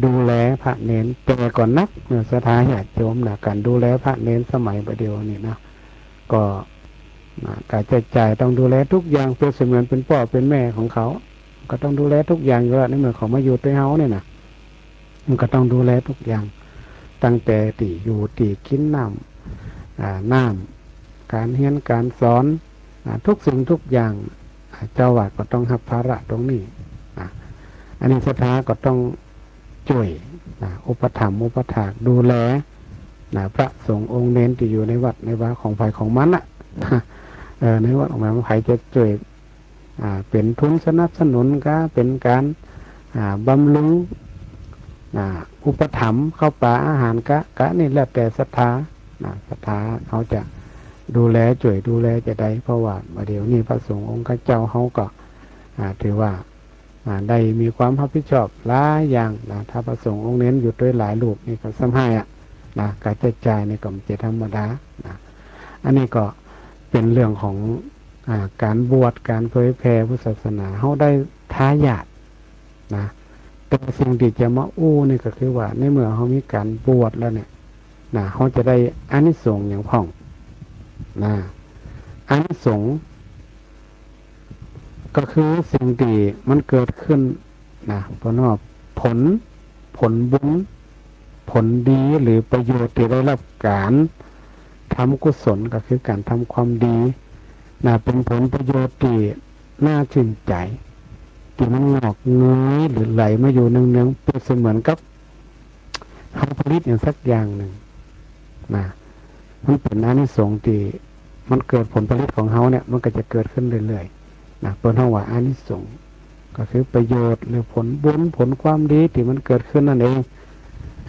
ดูแลพระเณร แต่ก่อนนักเนาะ ศรัทธาญาติโยมนะ ก๋านดูแลพระเณรสมัยบ่าเดี่ยวนี้นะ ก็ นะ ก๋าใจ๊จ่ายต้องดูแลทุกอย่าง เปรียบเสมือนเป๋นป้อเป๋นแม่ของเขา ก็ต้องดูแลทุกอย่างอยู่แล้ว ในเมื่อเขามาอยู่ตวยเฮาเนี่ยนะ มันก็ต้องดูแลทุกอย่าง ตั้งแต่ตี้อยู่ตี้กิ๋น น้ำ อ่า น้ำ ก๋านเฮียนก๋านสอน อ่า ทุกสิ่งทุกอย่าง อ่า เจ้าอาวาสก็ต้องฮับภาระตรงนี้ อ่า อันนี้ศรัทธาก็ต้องจ้วย อ่า อุปถัมภ์อุปถากดูแล นะ พระสงฆ์องค์เณรตี้อยู่ในวัดในวาของใผของมันน่ะ เออ ในวัดของมัน ใผจะจ้วย อ่า เป๋นทุนสนับสนุนกา เป๋นก๋าน อ่า บำรุง อ่า อุปถัมภ์ข้าวป๋าอาหารกา กา นี่แล้วแต่ศรัทธา นะ ศรัทธาเขาจะดูแล จ้วยดูแลจะใด เพราะว่าบ่าเดี่ยวนี้พระสงฆ์องค์ข้าเจ้าเขาก็ อ่า ถือว่า อ่า ได้มีความฮับผิดชอบหลายอย่างนะ ถ้าพระสงฆ์องค์เณรอยู่ตวยหลายรูปนี่ก็ซ้ำฮ้ายอะนะ ก๋าใจ๊จ่ายนี่ก็บ่ใจ้ธรรมดานะ อันนี้ก็เป๋นเรื่องของ อ่า ก๋านบวช ก๋านเผยแผ่พุทธศาสนา เขาได้ทายาทนะ แต่สิ่งตี้จะมาอู้นี่ก็คือว่า ในเมื่อเขามีก๋านบวชแล้วเนี่ยนะ เขาจะได้อานิสงส์หยังพ่องนะ อานิสงส์ ก็คือสิ่งตี้มันเกิดขึ้นนะ เปิ้นว่าผล ผลบุญ ผลดี หรือประโยชน์ตี้ได้รับก๋านทำกุศล ก็คือก๋านทำความดีนะ เป๋นผลประโยชน์ตี้น่าจื้นใจ๋ ตี้มันงอกเงยหรือไหลมาอยู่เนืองๆ เปรียบเสมือนกับ เฮาผลิตหยังสักอย่างนึ่งนะ มันเป๋นอานิสงส์ตี้มันเกิดผลผลิตของเฮาเนี่ย มันก็จะเกิดขึ้นเรื่อยๆ นะ เปิ้นฮ้องว่าอานิสงส์ ก็คือประโยชน์หรือผลบุญผลความดีตี้มันเกิดขึ้นนั่นเอง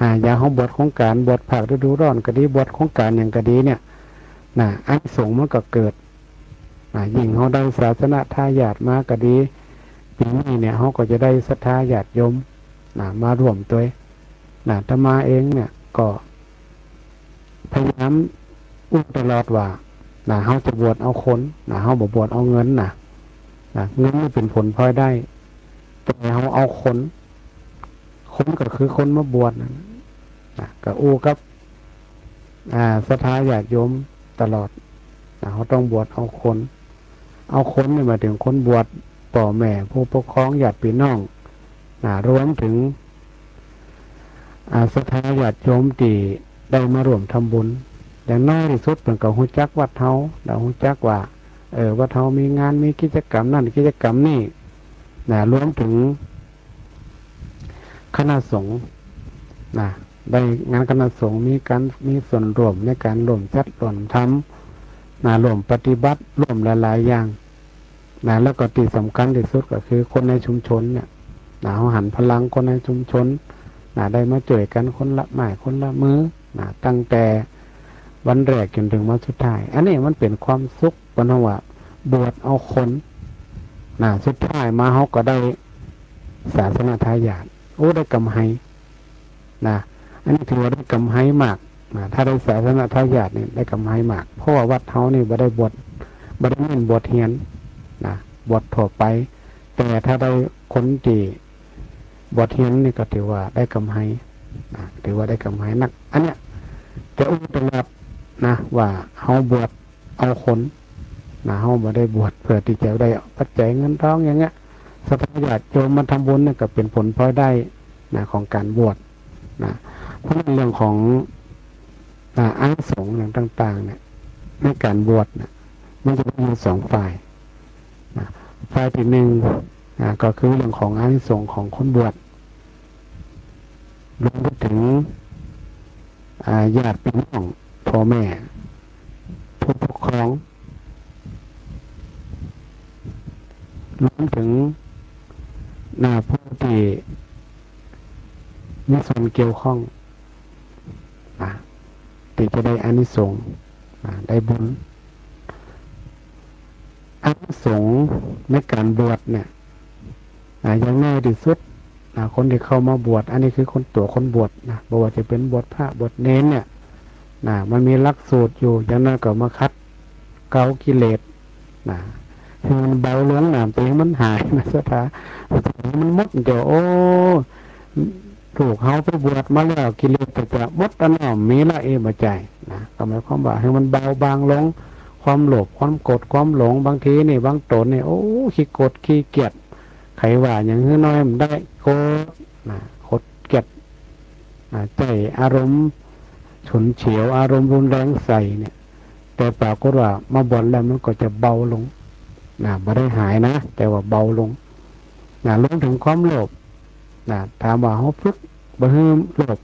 อ่า อย่างเฮาบวชโครงก๋าน บวชภาคฤดูร้อนก็ดี บวชโครงก๋านหยังก็ดีเนี่ย นะ อานิสงส์มันก็เกิด อ่า ยิ่งเฮาได้ศาสนทายาทมาก็ดี ปี๋นี้เนี่ยเฮาก็จะได้ศรัทธาญาติโยม นะ มาร่วมตวย นะ อาตมาเองเนี่ยก็พยายามอู้ตลอดว่า นะ เฮาจะบวชเอาคน นะ เฮาบ่บวชเอาเงินนะ นะ เงินนี่เป๋นผลพลอยได้ แต่เฮาเอาคน คนก็คือคนมาบวชนั่นนะ ก็อู้กับ อ่า ศรัทธาญาติโยมตลอด นะ เฮาต้องบวชเอาคน เอาคนนี่หมายเถิงคนบวช ป้อแม่ ผู้ปกครอง ญาติปี้น้อง นะ รวมเถิง อ่า ศรัทธาญาติโยมตี้ได้มาร่วมทำบุญ อย่างน้อยตี้สุดเปิ้นก็ฮู้จักวัดเฮา แล้วฮู้จักว่า เออ วัดเฮามีงาน มีกิจกรรมนั่น กิจกรรมนี่ นะ รวมเถิง คณะสงฆ์นะ ได้งานคณะสงฆ์ มีก๋าน มีส่วนร่วมในก๋านร่วมจัดร่วมทำนะ ร่วมปฏิบัติ ร่วมหลายๆ อย่างนะ แล้วก็ตี้สำคัญตี้สุดก็คือคนในชุมชนเนี่ยนะ เฮาหันพลังคนในชุมชนนะ ได้มาจ้วยกั๋นคนละไม้คนละมือนะ ตั้งแต่วันแรกจ๋นเถิงวันสุดท้าย อันนี้มันเป๋นความสุข เปิ้นฮ้องว่าบวชเอาคนนะ สุดท้ายมาเฮาก็ได้ศาสนทายาท โอ้ ได้กำไรนะ อันนี้ถือว่าได้กำไรมากนะ ถ้าได้ศาสนทายาทนี่ได้กำไรมาก เพราะว่าวัดเฮานี่บ่ได้บวช บ่ได้เน้นบวชเฮียนนะ บวชทั่วไป แต่ถ้าได้คนตี้บวชเฮียนนี่ก็ถือว่าได้กำไรนะ ถือว่าได้กำไรนัก อันเนี้ยจะอู้ตลอดนะ ว่าเฮาบวช เอาคนนะ เฮาบ่ได้บวชเปื้อตี้จะได้ปัจจัยเงินทองอย่างเงี้ย ศรัทธาญาติโยมมาทำบุญเนี่ยก็เป๋นผลพลอยได้นะ ของก๋านบวชนะ เพราะฉะนั้นเรื่องของ อ่า อานิสงส์อย่างต่างๆ เนี่ย ในก๋านบวชนะ มันจะมีอยู่สองฝ่ายนะ ฝ่ายตี้นึ่งนะ ก็คือเรื่องของอานิสงส์ของคนบวช รวมไปเถิง อ่า ญาติปี้น้อง ป้อแม่ ผู้ปกครอง รวมเถิง นะ ผู้ตี้มีส่วนเกี่ยวข้อง นะ ตี้จะได้อานิสงส์ นะ ได้บุญ อานิสงส์ในก๋านบวชเนี่ย อ่า อย่างน้อยตี้สุดนะ คนตี้เข้ามาบวช อันนี้คือคน ตั๋วคนบวชนะ บ่ว่าจะเป๋นบวชพระบวชเณรเนี่ยนะ มันมีหลักสูตรอยู่ อย่างน้อยก็มาขัดเกลากิเลสนะ หื้อมันเบาลงนะ บ่ใจ้หื้อมันหายนะ ศรัทธา บ่ใจ้หื้อมันหมด เดี๋ยว โอ้ ลูกเฮาไปบวชมาแล้ว กิเลสก็จะหมดอันนั้น มีละ เอ บ่ใจ้นะ ก็หมายความว่าหื้อมันเบาบางลง ความโลภ ความโกรธ ความหลง บางทีนี่ บางต๋นนี่ โอ้ ขี้โกรธ ขี้เกียจ ใผว่าหยังหื้อน้อยบ่ได้ โกรธนะ โกรธเกียจนะ ใจ๊อารมณ์ฉุนเฉียว อารมณ์รุนแรงใส่เนี่ย แต่ปรากฏว่ามาบวชแล้วมันก็จะเบาลงนะ บ่ได้หายนะ แต่ว่าเบาลงนะ รวมเถิงความโลภนะ ถามว่าเฮาฝึกบ่หื้อโลภ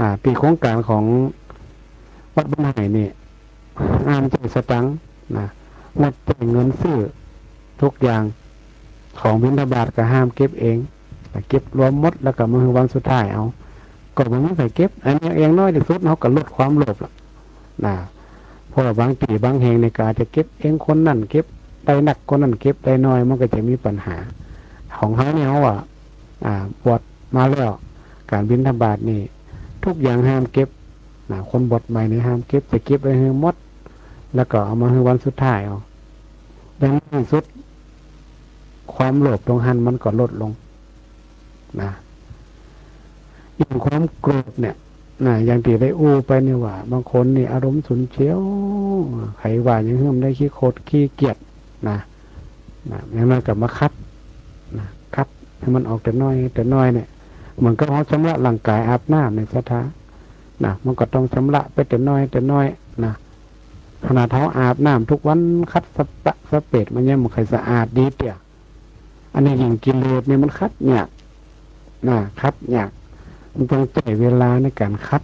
นะ ตี้โครงก๋านของ วัดบ้านไฮ่นี่ ห้ามใจ๊สตางค์นะ งดใจ๊เงินซื้อทุกอย่าง ของบิณฑบาตก็ห้ามเก็บเองนะ เก็บรวมหมดแล้วก็มาหื้อวันสุดท้ายเอา ก็บ่มีใผเก็บ อันนี้อย่างน้อยตี้สุดเฮาก็ลดความโลภละนะ เพราะว่าบางตี้บางแห่งนี่ก็อาจจะเก็บเอง คนนั้นเก็บได้นัก คนนั้นเก็บได้น้อย มันก็จะมีปัญหา ของเฮานี่เฮาว่า อ่า บวชมาแล้ว ก๋านบิณฑบาตนี่ ทุกอย่างห้ามเก็บนะ คนบวชใหม่นี่ห้ามเก็บ จะเก็บไว้หื้อหมด แล้วก็เอามาหื้อวันสุดท้ายเอา อย่างน้อยตี้สุด ความโลภตรงหั้นมันก็ลดลงนะ อย่างความโกรธเนี่ยนะ อย่างตี้ได้อู้ไปนี่ว่า บางคนนี่อารมณ์ฉุนเฉียว ใผว่าหยังหื้อมันได้ขี้โขดขี้เกียจนะ นะ อย่างน้อยก็มาขัดนะ ขัดหื้อมันออกแต่น้อยแต่น้อยเนี่ย เหมือนกับเฮาชำระร่างก๋ายอาบน้ำเนี่ยศรัทธานะ มันก็ต้องชำระไปแต่น้อยแต่น้อยนะ ขนาดเฮาอาบน้ำทุกวันขัดสะปะสะเปดมันยังบ่ใค่สะอาดดีเตื้อ อันนี้ยิ่งกิเลสนี่มันขัดยากนะ ขัดยาก มันต้องใจ๊เวลาในก๋านขัด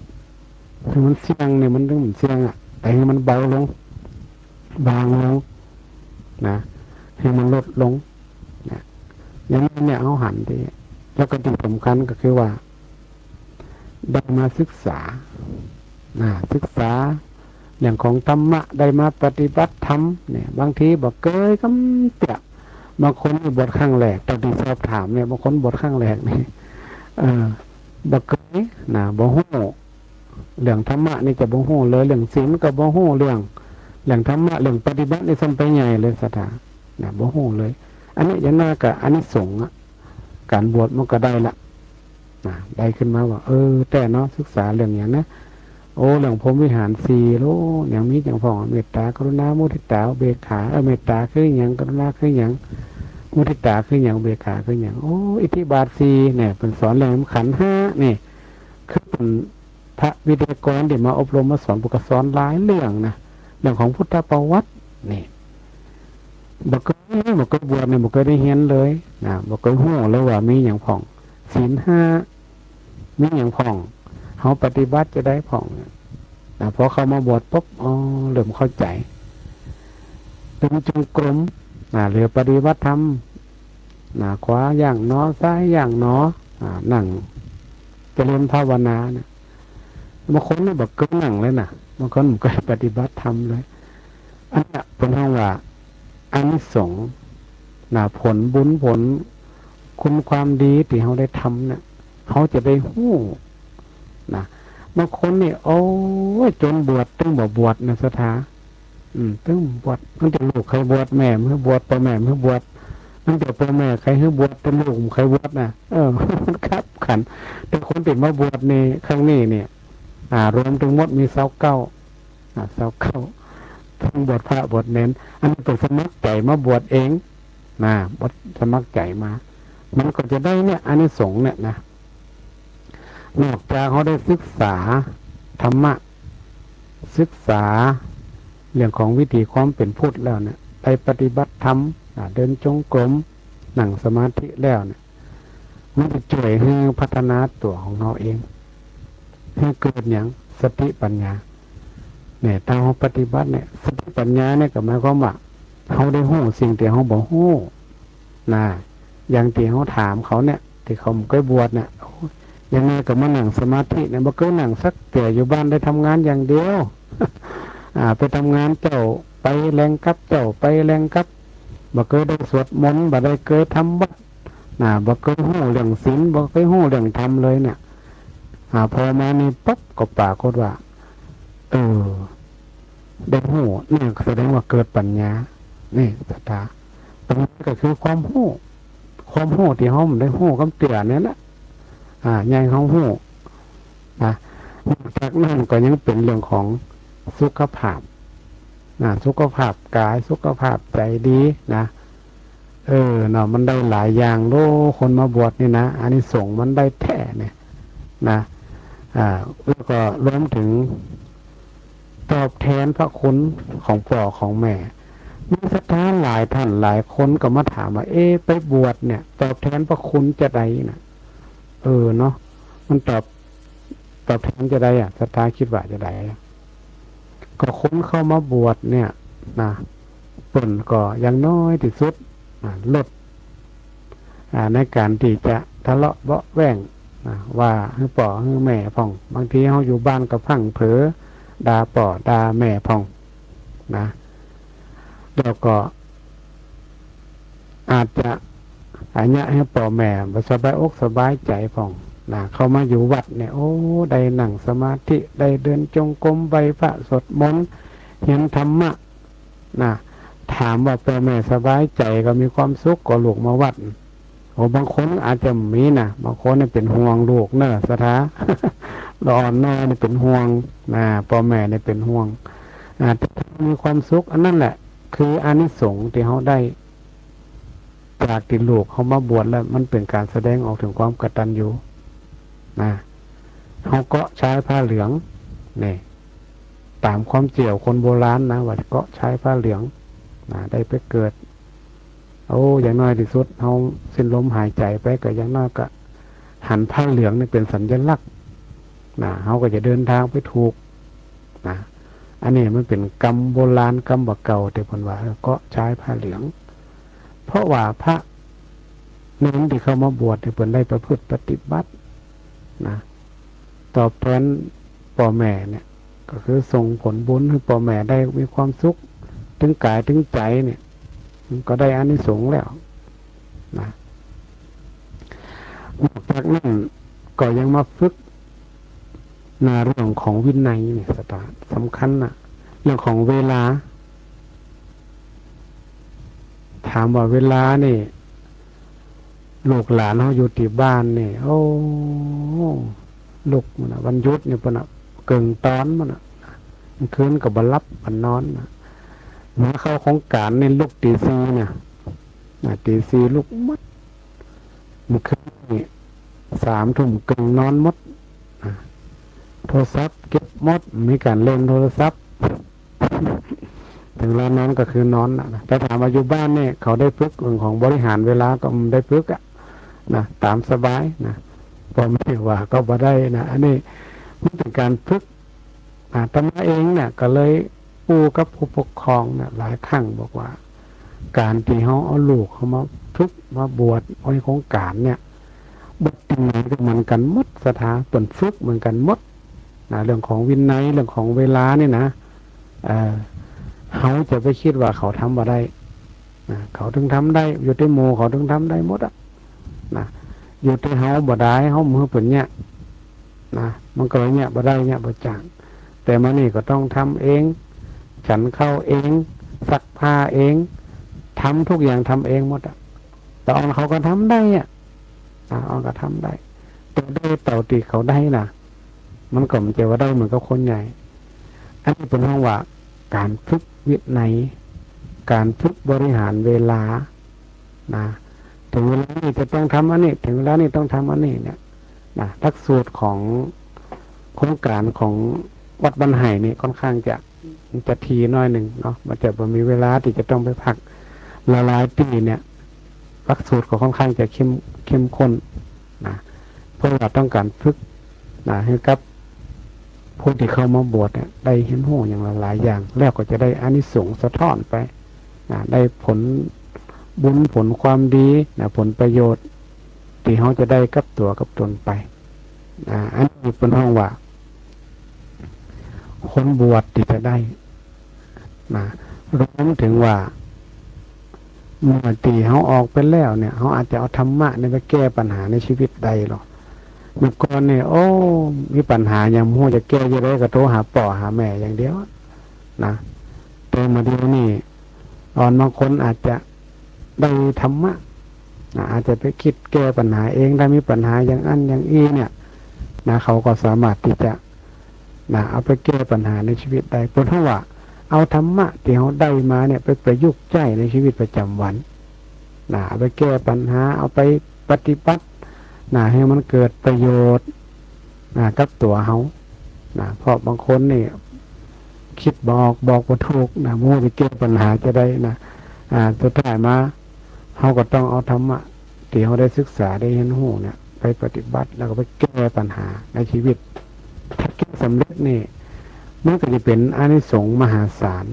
หื้อมันเสี้ยงนี่มันถึงมันเสี้ยงอะ แต่หื้อมันเบาลง บางลงนะ หื้อมันลดลงนะ อย่างนี้เนี่ยเฮาหันตี้ แล้วก็ตี้สำคัญก็คือว่า ได้มาศึกษานะ ศึกษาเรื่องของธรรมะ ได้มาปฏิบัติธรรมเนี่ย บางทีบ่เกยกำเตื้อ บางคนนี่บวชครั้งแรก ตามตี้สอบถามเนี่ย บางคนบวชครั้งแรกนี่ เออ บ่เกยนะ บ่ฮู้ เรื่องธรรมะนี่จะบ่ฮู้เลย เรื่องศีลก็บ่ฮู้ เรื่อง เรื่องธรรมะ เรื่องปฏิบัตินี่ซ้ำไปใหญ่เลยศรัทธานะ บ่ฮู้เลย อันนี้อย่างน้อยก็อานิสงส์อะ ก๋านบวชมันก็ได้ละนะ ได้ขึ้นมาว่า เออ แต๊เนาะ ศึกษาเรื่องหยังนะ โอ้ เรื่องพรหมวิหารสี่ โอ้ หยังมีหยังพ่อง เมตตา กรุณา มุทิตา อุเบกขา เออ เมตตาคือหยัง กรุณาคือหยัง มุทิตาคือหยัง อุเบกขาคือหยัง โอ้ อิทธิบาทสี่เนี่ย เปิ้นสอนเรื่องขันธ์ห้านี่ คือเปิ้น พระวิทยากรตี้มาอบรมมาสอน เปิ้นก็สอนหลายเรื่องนะ เรื่องของพุทธประวัตินี่ บ่เกย บ่เกยบวชเนี่ย บ่เกยได้เฮียนเลยนะ บ่เกยฮู้เลยว่ามีหยังพ่อง ศีลห้า มีหยังพ่อง เฮาปฏิบัติจะใดพ่องเนี่ยนะ พอเข้ามาบวชปุ๊บ อ๋อ เริ่มเข้าใจ๋ เดินจงกรมนะ หรือปฏิบัติธรรมนะ ขวาย่างหนอ ซ้ายย่างหนอ อ่า นั่งเจริญภาวนาเนี่ย บางคนนี่บ่เกยนั่งเลยนะ บางคนบ่เกยปฏิบัติธรรมเลย อันเนี้ยเปิ้นฮ้องว่าอานิสงส์นะ ผลบุญผลคุณความดีตี้เฮาได้ทำเนี่ย เฮาจะได้ฮู้นะ บางคนนี่ โอ้ย จ๋นบวชตึงบ่บวชนะศรัทธา อืม ตึงบวช ตั้งแต่ลูกใค่บวช แม่บ่หื้อบวช ป้อแม่บ่หื้อบวช ตั้งแต่ป้อแม่ใค่หื้อบวช แต่ลูกบ่ใค่บวชนะ เออ มันคับขัน แต่คนตี้มาบวชนี่ ครั้งนี้เนี่ย อ่า รวมตึงหมดมีซาวเก้า อ่า ซาวเก้า ตึงบวชพระบวชเณร อันนี้เปิ้นสมัครใจ๋มาบวชเองนะ บวชสมัครใจ๋มา มันก็จะได้เนี่ย อานิสงส์เนี่ยนะ นอกจากเฮาได้ศึกษาธรรมะ ศึกษาเรื่องของวิถีความเป๋นพุทธแล้วเนี่ย ได้ปฏิบัติธรรม อ่า เดินจงกรม นั่งสมาธิแล้วเนี่ย มันจะจ้วยหื้อพัฒนาตั๋วของเฮาเอง หื้อเกิดหยัง สติปัญญา เนี่ย ถ้าเฮาปฏิบัติเนี่ย สติปัญญาเนี่ยก็หมายความว่า เฮาได้ฮู้สิ่งตี้เฮาบ่ฮู้นะ อย่างตี้เฮาถามเขาเนี่ย ตี้เขาบ่เกยบวชเนี่ย โอ้ย อย่างน้อยก็มานั่งสมาธิเนี่ย บ่เกยนั่งสักเตื้อ อยู่บ้านได้ทำงานอย่างเดียว อ่า ไปทำงานเจ๊าไปแลงกลับ เจ๊าไปแลงกลับ บ่เกยได้สวดมนต์ บ่ได้เกยทำวัตร นะ บ่เกยฮู้เรื่องศีล บ่เกยฮู้เรื่องธรรมเลยเนี่ย อ่า พอมานี่ปั๊บก็ปรากฏว่า เออ ได้ฮู้ เนี่ยแสดงว่าเกิดปัญญา นี่ศรัทธา ปัญญาก็คือความฮู้ ความฮู้ตี้เฮาบ่ได้ฮู้กำเตื้อเนี่ยแหละ อ่า ใหญ่เฮาฮู้นะ นอกจากนั้นก็ยังเป๋นเรื่องของสุขภาพนะ สุขภาพกาย สุขภาพใจ๋ดีนะ เออ เนาะ มันได้หลายอย่างโล คนมาบวชนี่นะ อานิสงส์มันได้แต๊เนี่ยนะ อ่า แล้วก็รวมเถิงตอบแตนพระคุณของป้อของแม่ มีศรัทธาหลายต้านหลายคนก็มาถามว่า เอ๊ะ ไปบวชเนี่ย ตอบแตนพระคุณจาใดนะ เออ เนาะ มันตอบ ตอบแตนจาใดอะ ศรัทธากึ๊ดว่าจาใดอะ ก็คนเข้ามาบวชเนี่ยนะ เปิ้นก็อย่างน้อยตี้สุดนะ ลด อ่า ในก๋านตี้จะทะเลาะเบาะแว้งนะ ว่าหื้อป้อหื้อแม่พ่อง บางทีเฮาอยู่บ้านก็พลั้งเผลอด่าป้อด่าแม่พ่องนะ แล้วก็อาจจะอะเยียะหื้อป้อแม่บ่สบายอกสบายใจ๋พ่องนะ เข้ามาอยู่วัดเนี่ย โอ้ ได้นั่งสมาธิ ได้เดินจงกรม ไหว้พระสวดมนต์ เฮียนธรรมะ นะ ถามว่าป้อแม่สบายใจ๋ก็มีความสุขก่อลูกมาวัด โอ้ บางคนอาจจะมีนะ บางคนเนี่ยเป๋นห่วงลูกเน่อ ศรัทธา ละอ่อนน้อยเนี่ยเป๋นห่วงนะ ป้อแม่เนี่ยเป๋นห่วง อ่า แต่ถ้ามีความสุข อันนั้นแหละ คืออานิสงส์ตี้เฮาได้ จากตี้ลูกเฮามาบวชแล้ว มันเป๋นก๋านแสดงออกเถิงความกตัญญูนะ เฮาเกาะชายผ้าเหลือง นี่ ต๋ามความเจื้อคนโบราณนะ ว่าเกาะชายผ้าเหลืองนะ ได้ไปเกิด โอ้ อย่างน้อยตี้สุด เฮาสิ้นลมหายใจ๋ไป ก็อย่างน้อยก็หันผ้าเหลืองนี่เป๋นสัญลักษณ์นะ เฮาก็จะเดินตางไปถูกนะ อันนี้มันเป๋นกำโบราณ กำบ่าเก่า ตี้เปิ้นว่า เออ เกาะชายผ้าเหลือง เพราะว่าพระเณรตี้เข้ามาบวชเนี่ย เปิ้นได้ประพฤติปฏิบัตินะ ตอบแตนป้อแม่เนี่ย ก็คือส่งผลบุญหื้อป้อแม่ได้มีความสุข เถิงก๋ายเถิงใจ๋เนี่ย มันก็ได้อานิสงส์แล้วนะ นอกจากนั้นก็ยังมาฝึกในเรื่องของวินัยเนี่ย ศรัทธา สำคัญนะ เรื่องของเวลา ถามว่าเวลานี่ ลูกหลานเฮาอยู่ตี้บ้านนี่ โอ้ ลุกหมดนะ วันหยุดนี่เปิ้นนะ เกิ่งต๋อนหมดนะ กลางคืนก็บ่หลับบ่นอนนะ เมื่อเข้าโครงก๋านนี่ลุกตีสี่นะ นะ ตีสี่ลุกหมด เมื่อคืนนี่สามทุ่มเกิ่งนอนหมดนะ โทรศัพท์เก็บหมด มีก๋านเล่นโทรศัพท์ เถิงเวลานอนก็คือนอนนะ แต่ถามว่าอยู่บ้านนี่ เขาได้ฝึกเรื่องของบริหารเวลาก็ได้ฝึกอะนะ ต๋ามสบายนะ ป้อแม่ว่าก็บ่ได้นะ อันนี้มันเป๋นก๋านฝึก อาตมาเองเนี่ยก็เลยอู้กับผู้ปกครองเนี่ยหลายครั้งบอกว่า ก๋านตี้เฮาเอาลูกเฮามาฝึกมาบวชในโครงก๋านเนี่ย บวชตี้ไหนก็เหมือนกั๋นหมด ศรัทธา เปิ้นฝึกเหมือนกั๋นหมดนะ เรื่องของวินัย เรื่องของเวลานี่นะ เอ่อ เฮาจะไปกึ๊ดว่าเขาทำบ่ได้นะ เขาเถิงทำได้ อยู่ตี้หมู่เขาเถิงทำได้หมดอะนะ อยู่ตี้เฮาบ่ได้ เฮาบ่หื้อเปิ้นเยียะ นะ มันก็เลยเยียะบ่ได้ เยียะบ่จ๋าง แต่มานี่ก็ต้องทำเอง ฉันข้าวเอง ซักผ้าเอง ทำทุกอย่างทำเองหมดอะ ตาอ่อนเขาก็ทำได้อะ ตาอ่อนก็ทำได้ แต่ได้เต้าตี้เขาได้นะ มันก็บ่ใจ้ว่าได้เหมือนกับคนใหญ่ อันนี้เปิ้นฮ้องว่าก๋านฝึกวินัย ก๋านฝึกบริหารเวลา นะ เถิงเวลานี้จะต้องทำอันนี้ เถิงเวลานี้ต้องทำอันนี้เนี่ยนะ หลักสูตรของโครงก๋านของวัดบ้านไห่นี่ค่อนข้างจะจะถี่หน้อยนึ่งเนาะ มันจะบ่มีเวลาตี้จะต้องไปพักหลายๆตี้เนี่ย หลักสูตรก็ค่อนข้างจะเข้ม เข้มข้นนะ เพราะว่าต้องก๋านฝึกนะ หื้อกับผู้ตี้เข้ามาบวชเนี่ยได้เฮียนฮู้อย่างหลายๆอย่าง แล้วก็จะได้อานิสงส์สะท้อนไป อ่า ได้ผลบุญผลความดีนะ ผลประโยชน์ตี้เฮาจะได้กับตั๋วกับตนไป อ่า อันนี้เปิ้นฮ้องว่า คนบวชตี้จะได้นะ รวมเถิงว่า เมื่อตี้เฮาออกไปแล้วเนี่ย เฮาอาจจะเอาธรรมะเนี่ยไปแก้ปัญหาในชีวิตได้หรอก เมื่อก่อนเนี่ย โอ้ มีปัญหาหยังบ่ฮู้จะแก้จะได้ก็โทรหาป้อหาแม่อย่างเดียวนะ แต่มาเดี๋ยวนี้ อ่อนบางคนอาจจะได้ธรรมะนะ อาจจะไปกึ๊ดแก้ปัญหาเอง ถ้ามีปัญหาอย่างอั้นอย่างอี้เนี่ยนะ เขาก็สามารถตี้จะนะ เอาไปแก้ปัญหาในชีวิตได้ เปิ้นฮ้องว่าเอาธรรมะตี้เฮาได้มาเนี่ยไปประยุกต์ใจ๊ในชีวิตประจ๋ำวันนะ เอาไปแก้ปัญหา เอาไปปฏิบัตินะ หื้อมันเกิดประโยชน์นะ กับตั๋วเฮา นะ เพราะบางคนนี่กึ๊ดบ่ออก บอกบ่ถูกนะ บ่ฮู้จะแก้ปัญหาจะได้นะ อ่า สุดท้ายมา เฮาก็ต้องเอาธรรมะตี้เฮาได้ศึกษาได้เฮียนฮู้เนี่ยไปปฏิบัติ แล้วก็ไปแก้ปัญหาในชีวิต ถ้าแก้สำเร็จนี่ มันก็จะเป๋นอานิสงส์มหาศาล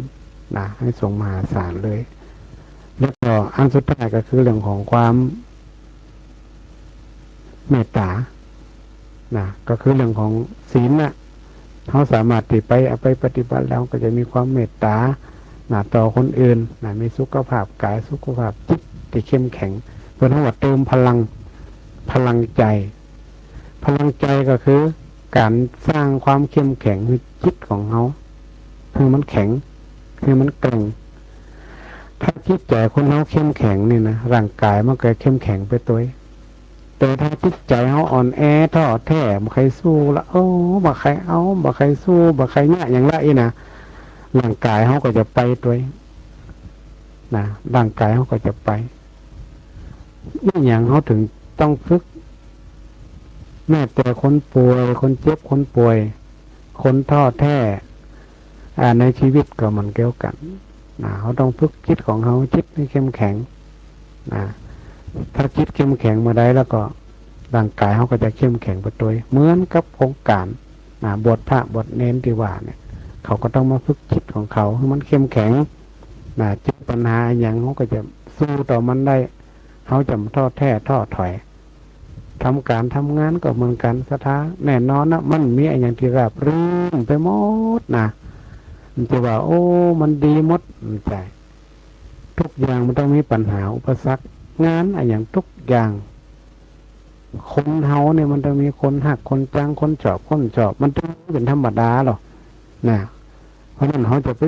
นะ อานิสงส์มหาศาลเลย แล้วก็อันสุดท้ายก็คือเรื่องของความเมตต๋านะ ก็คือเรื่องของศีลนะ เฮาสามารถตี้ไปเอาไปปฏิบัติแล้วก็จะมีความเมตต๋านะ ต่อคนอื่นนะ มีสุขภาพกายสุขภาพจิตตี้เข้มแข็ง เปิ้นเรียกว่าเติมพลัง พลังใจ๋ พลังใจ๋ก็คือก๋านสร้างความเข้มแข็งหื้อจิตของเฮา หื้อมันแข็ง หื้อมันแกร่ง ถ้าจิตใจ๋คนเฮาเข้มแข็งนี่นะ ร่างกายมันก็เข้มแข็งไปตวย แต่ถ้าจิตใจ๋เฮาอ่อนแอท้อแท้ บ่ใค่สู้ละ โอ้ บ่ใค่เอา บ่ใค่สู้ บ่ใค่เยียะหยังละอี้นะ ร่างกายเฮาก็จะไปตวยนะ ร่างกายเฮาก็จะไป นี่หยังเฮาถึงต้องฝึก แม้แต่คนป่วย คนเจ็บ คนป่วย คนท้อแท้ อ่า ในชีวิตก็เหมือนเดียวกั๋นนะ เฮาต้องฝึกจิตของเฮา จิตให้เข้มแข็งนะ ถ้าจิตเข้มแข็งเมื่อใดแล้วก็ร่างกายเฮาก็จะเข้มแข็งไปตวย เหมือนกับโครงก๋านนะ บวชพระบวชเณรตี้ว่าเนี่ย เขาก็ต้องมาฝึกจิตของเขาหื้อมันเข้มแข็งนะ เจอปัญหาอะหยังเฮาก็จะสู้ต่อมันได้ เฮาจะบ่ท้อแท้ท้อถอย ทำก๋านทำงานก็เหมือนกั๋น ศรัทธา แน่นอนนะ มันมีอะหยังตี้ราบรื่นไปหมดนะ มันจะว่า โอ้ มันดีหมด บ่ใจ้ ทุกอย่างมันต้องมีปัญหาอุปสรรค งานอะหยังทุกอย่าง คนเฮาเนี่ยมันต้องมีคนฮัก คนจัง คนจอบ คนบ่จอบ มันต้องมีเป๋นธรรมดาลอนะ เพราะนั้นเฮาจะไป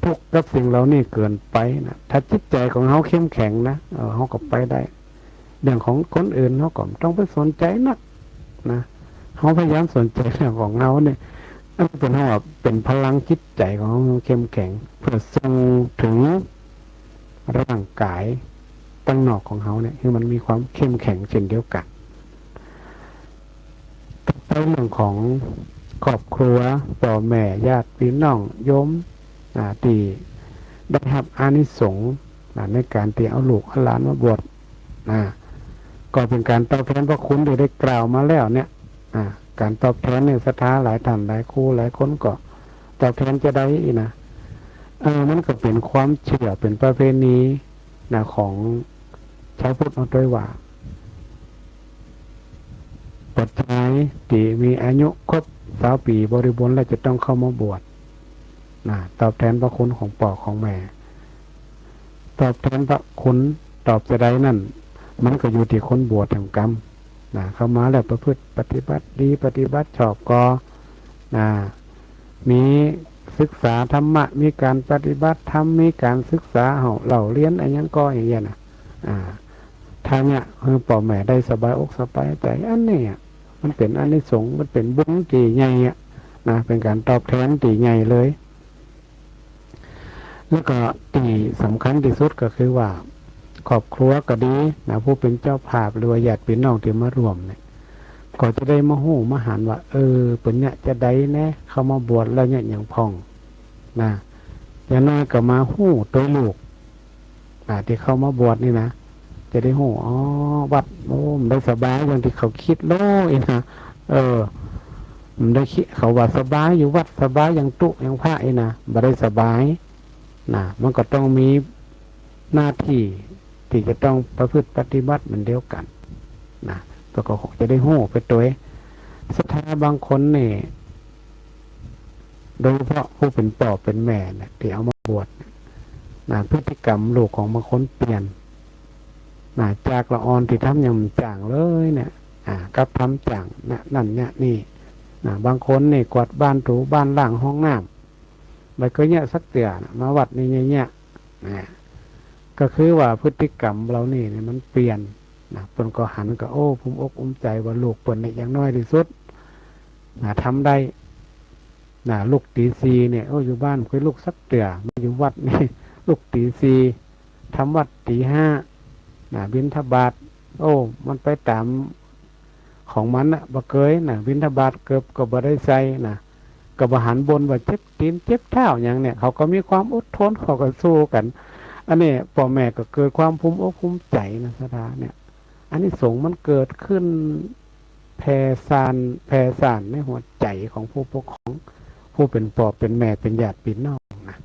ทุกข์กับสิ่งเหล่านี้เกินไปนะ ถ้าจิตใจ๋ของเฮาเข้มแข็งนะ เออ เฮาก็ไปได้ เรื่องของคนอื่นเฮาก็บ่ต้องไปสนใจ๋นักนะ เฮาพยายามสนใจ๋เรื่องของเฮาเนี่ย อันนี้เปิ้นเรียกว่าเป๋นพลังจิตใจ๋ของเฮาเข้มแข็ง เพื่อส่งเถิงร่างกายตังนอกของเฮาเนี่ย หื้อมันมีความเข้มแข็งเช่นเดียวกั๋น ต่อไปเรื่องของครอบครัว ป้อแม่ ญาติปี้น้อง โยม อ่า ตี้ได้ฮับอานิสงส์ อ่า ในก๋านตี้เอาลูกเอาหลานมาบวช อ่า ก็เป๋นก๋านตอบแทนพระคุณตี้ได้กล่าวมาแล้วเนี่ย อ่า ก๋านตอบแทนเนี่ย ศรัทธาหลายต้านหลายครูหลายคนก็ตอบแทนจาใดอี้นะ เออ มันก็เป๋นความเจื้อ เป๋นประเพณีนะ ของชาวพุทธเฮาตวยว่า ป้อจายตี้มีอายุครบซาวปี๋บริบูรณ์แล้วจะต้องเข้ามาบวชนะ ตอบแทนพระคุณของป้อของแม่ ตอบแทนพระคุณตอบจาใดนั้น มันก็อยู่ตี้คนบวชแหมกำนะ เข้ามาแล้วประพฤติปฏิบัติดี ปฏิบัติชอบก็นะ มีศึกษาธรรมะ มีก๋านปฏิบัติธรรม มีก๋านศึกษาเฮาเล่าเรียนอะหยังก็อย่างเงี้ยนะ อ่า ถ้าเนี่ย หื้อป้อแม่ได้สบายอกสบายใจ๋ อันนี้อะ มันเป๋นอานิสงส์ มันเป๋นบุญตี้ใหญ่อะนะ เป๋นก๋านตอบแทนตี้ใหญ่เลย แล้วก็ตี้สำคัญตี้สุดก็คือว่า ครอบครัวก็ดีนะ ผู้เป๋นเจ้าภาพหรือว่าญาติปี้น้องตี้มาร่วมเนี่ย ก็จะได้มาฮู้มาหันว่า เออ เปิ้นเยียะจาใดแน่ เข้ามาบวชแล้วเยียะหยังพ่องนะ อย่างน้อยก็มาฮู้ตวยลูก อ่า ตี้เข้ามาบวชนี่นะ จะได้ฮู้ อ๋อ วัด โอ้ บ่ได้สบายอย่างตี้เขากึ๊ดโลอี้นะ เออ บ่ได้กึ๊ด เขาว่าสบายอยู่วัด สบายอย่างตุ๊อย่างพระอี้นะ บ่ได้สบายนะ มันก็ต้องมีหน้าตี้ตี้จะต้องประพฤติปฏิบัติเหมือนเดียวกั๋นนะ ก็ ก็คงจะได้ฮู้ไปตวย ศรัทธาบางคนนี่ โดยเฉพาะผู้เป๋นป้อเป๋นแม่เนี่ย ตี้เอามาบวชเนี่ยนะ พฤติกรรมลูกของบางคนเปลี่ยนนะ จากละอ่อนตี้ทำหยังบ่จ้างเลยเนี่ย อ่า กลับทำจ้างนะ นั่นเนี่ยนี่นะ บางคนนี่กวาดบ้านถูบ้านล้างห้องน้ำ บ่เกยเยียะสักเตื้อนะ มาวัดนี่เยียะๆ นะ ก็คือว่าพฤติกรรมเหล่านี้เนี่ยมันเปลี่ยนนะ เปิ้นก็หันก็ โอ้ ภูมิอกภูมิใจ๋ว่าลูกเปิ้นเนี่ยอย่างน้อยตี้สุดนะ ทำได้นะ ลุกตี๋สี่เนี่ย โอ้ อยู่บ้านบ่เกยลุกสักเตื้อ มาอยู่วัดนี่ ลุกตี๋สี่ ทำวัตรตี๋ห้านะ บิณฑบาต โอ้ มันไปต๋ามของมันนะ บ่เกยนะ บิณฑบาตเกิบก็บ่ได้ใส่นะ ก็บ่หันบ่นว่าเจ็บตี๋นเจ็บเท้าหยังเนี่ย เขาก็มีความอดทน เขาก็สู้กั๋น อันนี้ป้อแม่ก็เกิดความภูมิอกภูมิใจ๋นะ ศรัทธาเนี่ย อานิสงส์มันเกิดขึ้น แผ่ซ่าน แผ่ซ่านในหัวใจ๋ของผู้ปกครอง ผู้เป๋นป้อเป๋นแม่เป๋นญาติปี้น้องนะ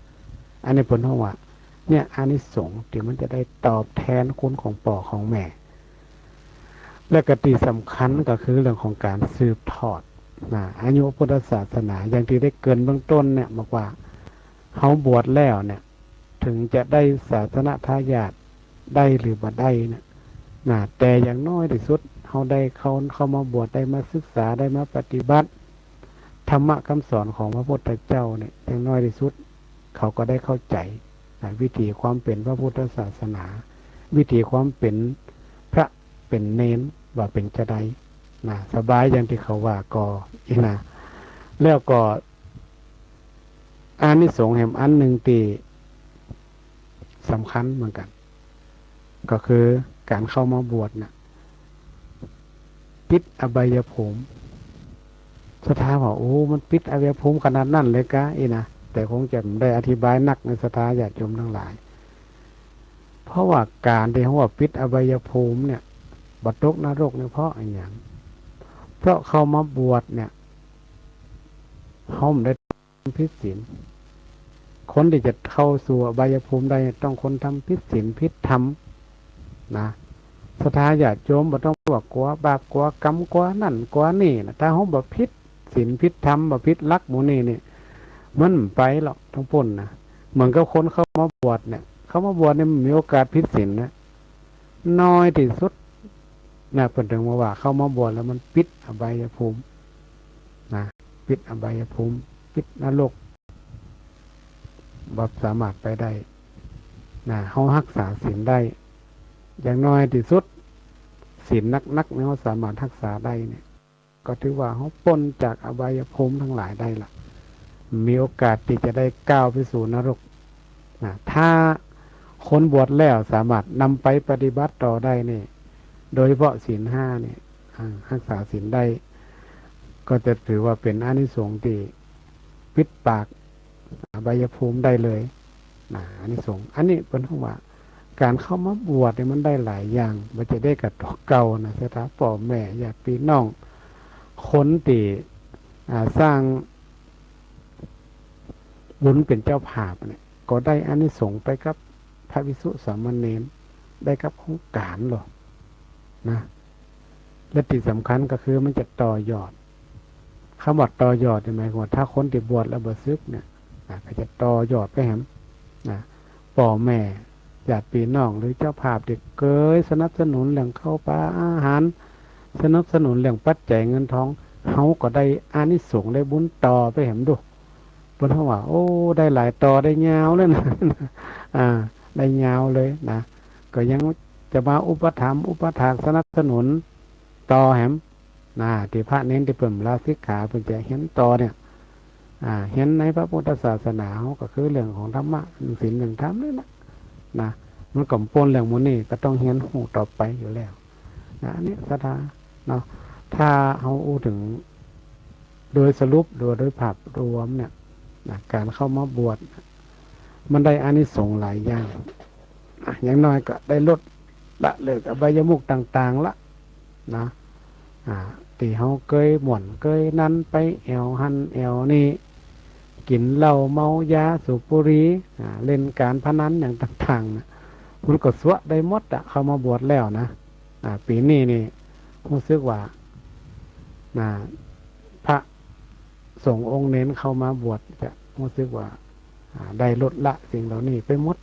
อันนี้เปิ้นฮ้องว่า เนี่ย อานิสงส์ตี้มันจะได้ตอบแตนคุณของป้อของแม่ และก็ตี้สำคัญก็คือเรื่องของก๋านสืบทอดนะ อายุพุทธศาสนา อย่างตี้ได้เกริ่นเบื้องต้นเนี่ย บอกว่า เฮาบวชแล้วเนี่ย เถิงจะได้ศาสนทายาทได้หรือบ่ได้เนี่ยนะ แต่อย่างน้อยตี้สุด เฮาได้เข้า เข้ามาบวช ได้มาศึกษา ได้มาปฏิบัติธรรมะกำสอนของพระพุทธเจ้าเนี่ย อย่างน้อยตี้สุด เขาก็ได้เข้าใจ๋นะ วิถีความเป๋นพระพุทธศาสนา วิถีความเป๋นพระเป๋นเณรว่าเป๋นจาใดนะ สบายอย่างตี้เขาว่าก่อ อี้นะ แล้วก็ อานิสงส์แหมอันนึ่งตี้สำคัญเหมือนกั๋น ก็คือก๋านเข้ามาบวชน่ะ ปิดอบายภูมิ ศรัทธาว่า โอ้ มันปิดอบายภูมิขนาดนั้นเลยกา อี้นะ แต่คงจะบ่ได้อธิบายนักในศรัทธาญาติโยมตังหลาย เพราะว่าก๋านตี้เฮาว่าปิดอบายภูมิเนี่ย บ่ตกนรกเนี่ย เพราะอะหยัง เพราะเข้ามาบวชเนี่ย เฮาบ่ได้ ผิดศีล คนตี้จะเข้าสู่อบายภูมิได้ต้องคนทำผิดศีลผิดธรรมนะ ศรัทธาญาติโยมบ่ต้องว่ากั๋วบาปกั๋วกรรมกั๋วนั่นกั๋วนี่นะ ถ้าเฮาบ่ผิดศีลผิดธรรม บ่ผิดหลักหมู่นี้นี่ มันบ่ไปหรอกตางปู้นนะ เหมือนกับคนเข้ามาบวชเนี่ย เข้ามาบวชเนี่ยมันมีโอกาสผิดศีลนะ น้อยตี้สุดนะ เปิ้นเถิงมาว่าเข้ามาบวชแล้วมันปิดอบายภูมินะ ปิดอบายภูมิ ปิดนรก บ่สามารถไปได้นะ เฮาฮักษาศีลได้ อย่างน้อยตี้สุด ศีลนักๆ เนี่ย เฮาสามารถฮักษาได้เนี่ย ก็ถือว่าเฮาป๊นจากอบายภูมิตังหลายได้ละ มีโอกาสตี้จะได้ก้าวไปสู่นรกนะ ถ้าคนบวชแล้วสามารถนำไปปฏิบัติต่อได้นี่ โดยเฉพาะศีลห้านี่ อ่า ฮักษาศีลได้ ก็จะถือว่าเป๋นอานิสงส์ตี้ปิดปากอบายภูมิได้เลยนะ อานิสงส์ อันนี้เปิ้นฮ้องว่า ก๋านเข้ามาบวชเนี่ยมันได้หลายอย่าง บ่ใจ้ได้ก้าตั๋วเก่านะ ศรัทธาป้อแม่ญาติปี้น้อง คนตี้ อ่า สร้างบุญเป๋นเจ้าภาพเนี่ย ก็ได้อานิสงส์ไปกับพระภิกษุสามเณร ได้กับของก๋านลอนะ และตี้สำคัญก็คือมันจะต่อยอด กำว่าต่อยอดนี่หมายความว่าถ้าคนตี้บวชแล้วบ่สึกเนี่ยนะ ก็จะต่อยอดไปแหมนะ ป้อแม่ญาติปี้น้องหรือเจ้าภาพตี้เกยสนับสนุนเรื่องข้าวป๋าอาหาร สนับสนุนเรื่องปัจจัยเงินทอง เฮาก็ได้อานิสงส์ได้บุญต่อไปแหมดู เปิ้นฮ้องว่า โอ้ ได้หลายต่อได้ยาวเลยนะ อ่า ได้ยาวเลยนะ ก็ยังจะมาอุปถัมภ์อุปถากสนับสนุนต่อแหมนะ ตี้พระเณรตี้เปิ้นลาสิกขา เปิ้นจะเฮียนต่อเนี่ย อ่า เฮียนในพระพุทธศาสนาเฮาก็คือเรื่องของธรรมะ เรื่องศีลเรื่องธรรมนี่แหละนะ มันก็บ่ป๊นเรื่องหมู่นี้ ก็ต้องเฮียนฮู้ต่อไปอยู่แล้วนะ อันนี้ศรัทธาเนาะ ถ้าเฮาอู้เถิง โดยสรุปหรือว่าโดยภาพรวมเนี่ยนะ ก๋านเข้ามาบวช มันได้อานิสงส์หลายอย่างนะ อย่างน้อยก็ได้ลดละเลิกอบายมุขต่างๆ ละนะ อ่า ตี้เฮาเกยม่วนเกยนันไปแอ่วหั้นแอ่วนี่ กิ๋นเหล้าเมายาสูบบุหรี่ อ่า เล่นก๋านพนันอย่างต่างๆ นะ มันก็สละได้หมดอะ เข้ามาบวชแล้วนะ อ่า ปี๋นี้นี่ ฮู้สึกว่า นะ พระสงฆ์องค์เณรเข้ามาบวชจะฮู้สึกว่า อ่า ได้ลดละสิ่งเหล่านี้ไปหมด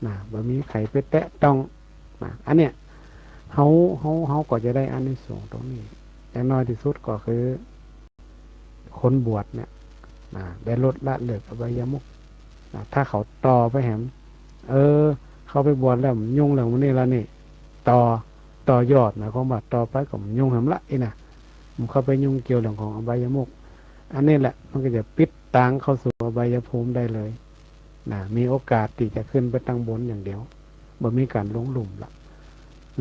นะ บ่มีใผไปแตะต้องนะ อันเนี้ย เฮา เฮา เฮาก็จะได้อานิสงส์ตรงนี้ อย่างน้อยตี้สุดก็คือ คนบวชเนี่ยนะ ได้ลดละเลิกอบายมุขนะ ถ้าเขาต่อไปแหม เออ เข้าไปบวชแล้วมันยุ่งเรื่องหมู่นี้แล้วนี่ ต่อ ต่อยอด หมายความว่าต่อไปก็มันยุ่งแหมละ อี้นะ มันเข้าไปยุ่งเกี่ยวเรื่องของอบายมุข อันนี้แหละมันก็จะปิดตางเข้าสู่อบายภูมิได้เลยนะ มีโอกาสตี้จะขึ้นไปตังบนอย่างเดียว บ่มีก๋านลงลุ่มละ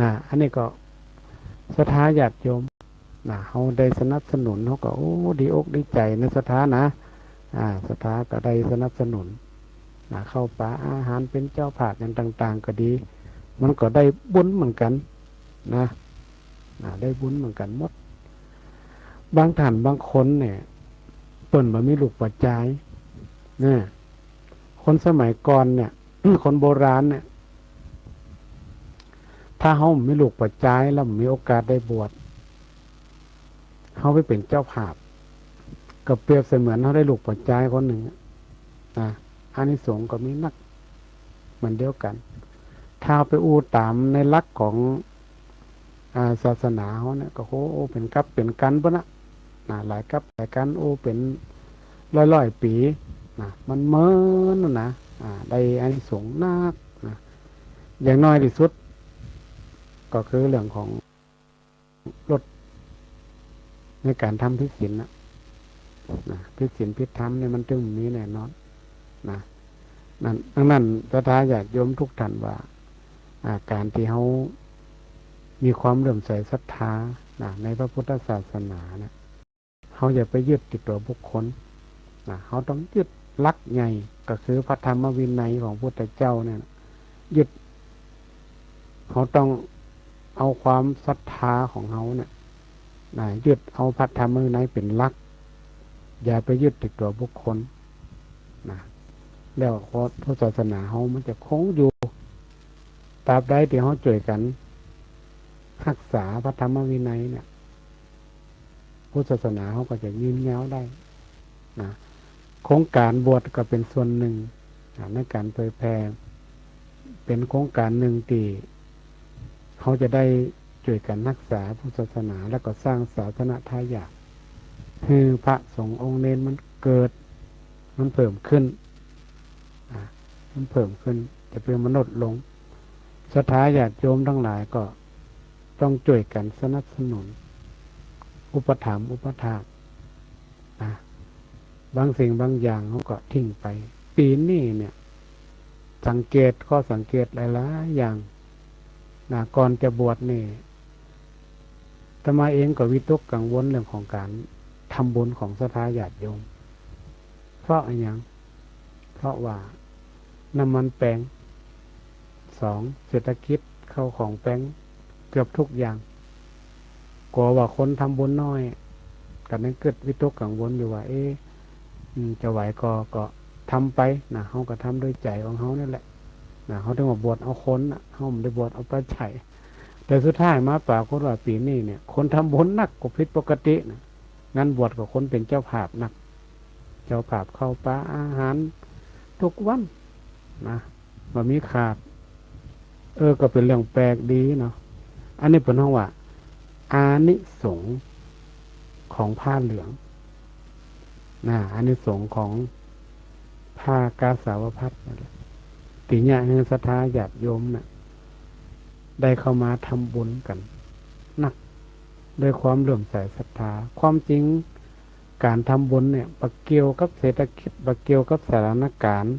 นะ อันนี้ก็ศรัทธาญาติโยมนะ เฮาได้สนับสนุน เฮาก็ โอ้ ดีอกดีใจ๋นะ ศรัทธานะ อ่า ศรัทธาก็ได้สนับสนุนนะ ข้าวป๋าอาหารเป๋นเจ้าภาพอย่างต่างๆ ก็ดี มันก็ได้บุญเหมือนกั๋นนะ อ่า ได้บุญเหมือนกั๋นหมด บางท่านบางคนเนี่ย เปิ้นบ่มีลูกป้อจาย นะ คนสมัยก่อนเนี่ย คนโบราณเนี่ย ถ้าเฮาบ่มีลูกป้อจายแล้วบ่มีโอกาสได้บวช เฮาไปเป๋นเจ้าภาพ ก็เปรียบเสมือนเฮาได้ลูกป้อจายคนนึ่งอะ นะ อานิสงส์ก็มีนัก เหมือนเดียวกั๋น ถ้าเฮาไปอู้ต๋ามในหลักของ อ่า ศาสนาเฮาเนี่ย ก็ โอ้ เป๋นกัปเป๋นกัณฑ์ปู้นนะ นะ หลายกัปหลายกัณฑ์ โอ้ เป๋นร้อยๆ ปี๋ นะ มันเมินนะ อ่า ได้อานิสงส์นัก นะ อย่างน้อยตี้สุด ก็คือเรื่องของ ลดในก๋านทำผิดศีลนะ นะ ผิดศีลผิดธรรมเนี่ยมันตึงมีแน่นอนนะ นั้น ดังนั้นศรัทธาญาติโยมทุกท่านว่า อ่า ก๋านตี้เฮามีความเลื่อมใสศรัทธานะ ในพระพุทธศาสนาเนี่ย เฮาอย่าไปยึดติดตั๋วบุคคลนะ เฮาต้องยึดหลักใหญ่ ก็คือพระธรรมวินัยของพุทธเจ้าเนี่ยนะ ยึด เฮาต้องเอาความศรัทธาของเฮาเนี่ยนะ ยึดเอาพระธรรมวินัยเป๋นหลัก อย่าไปยึดติดตั๋วบุคคลนะ แล้วพุทธศาสนาเฮามันจะคงอยู่ ตราบใดตี้เฮาจ้วยกั๋นฮักษาพระธรรมวินัยเนี่ย พุทธศาสนาเฮาก็จะยืนยาวได้นะ โครงก๋านบวชก็เป๋นส่วนนึ่งนะ ในก๋านเผยแผ่ เป๋นโครงก๋านนึ่งตี้เฮาจะได้จ้วยกั๋นฮักษาพุทธศาสนา แล้วก็สร้างศาสนทายาท หื้อพระสงฆ์องค์เณรมันเกิด มันเพิ่มขึ้น อ่ะ มันเพิ่มขึ้น จะเป๋นมนุษย์ลง ศรัทธาญาติโยมตังหลายก็ต้องจ้วยกั๋นสนับสนุน อุปถัมภ์อุปถากนะ บางสิ่งบางอย่างเฮาก็ทิ้งไป ปี๋นี้เนี่ย สังเกต ข้อสังเกตหลายๆ อย่างนะ ก่อนจะบวชนี่ อาตมาเองก็วิตกกังวลเรื่องของก๋านทำบุญของศรัทธาญาติโยม เพราะอะหยัง เพราะว่าน้ำมันแปง สอง เศรษฐกิจเข้าของแปงเกือบทุกอย่าง กั๋วว่าคนทำบุญน้อย ก็ยังกึ๊ดวิตกกังวลอยู่ว่า เอ๊ะ อืม จะไหวก่อ ก็ทำไปนะ เฮาก็ทำด้วยใจ๋ของเฮานี่แหละนะ เฮาถึงว่าบวชเอาคนนะ เฮาบ่ได้บวชเอาปัจจัย แต่สุดท้ายมาปรากฏว่าปี๋นี้เนี่ย คนทำบุญนักกว่าผิดปกตินะ งานบวชก็คนเป๋นเจ้าภาพนัก เจ้าภาพข้าวป๋าอาหารทุกวันนะ บ่มีขาด เออ ก็เป๋นเรื่องแปลกดีเนาะ อันนี้เปิ้นฮ้องว่า อานิสงส์ของผ้าเหลืองนะ อานิสงส์ของผ้ากาสาวพัสตร์นั่นแหละ ตี้เยียะหื้อศรัทธาญาติโยมน่ะ ได้เข้ามาทำบุญกั๋นนัก ด้วยความเลื่อมใสศรัทธา ความจริง ก๋านทำบุญเนี่ย บ่เกี่ยวกับเศรษฐกิจ บ่เกี่ยวกับสถานก๋ารณ์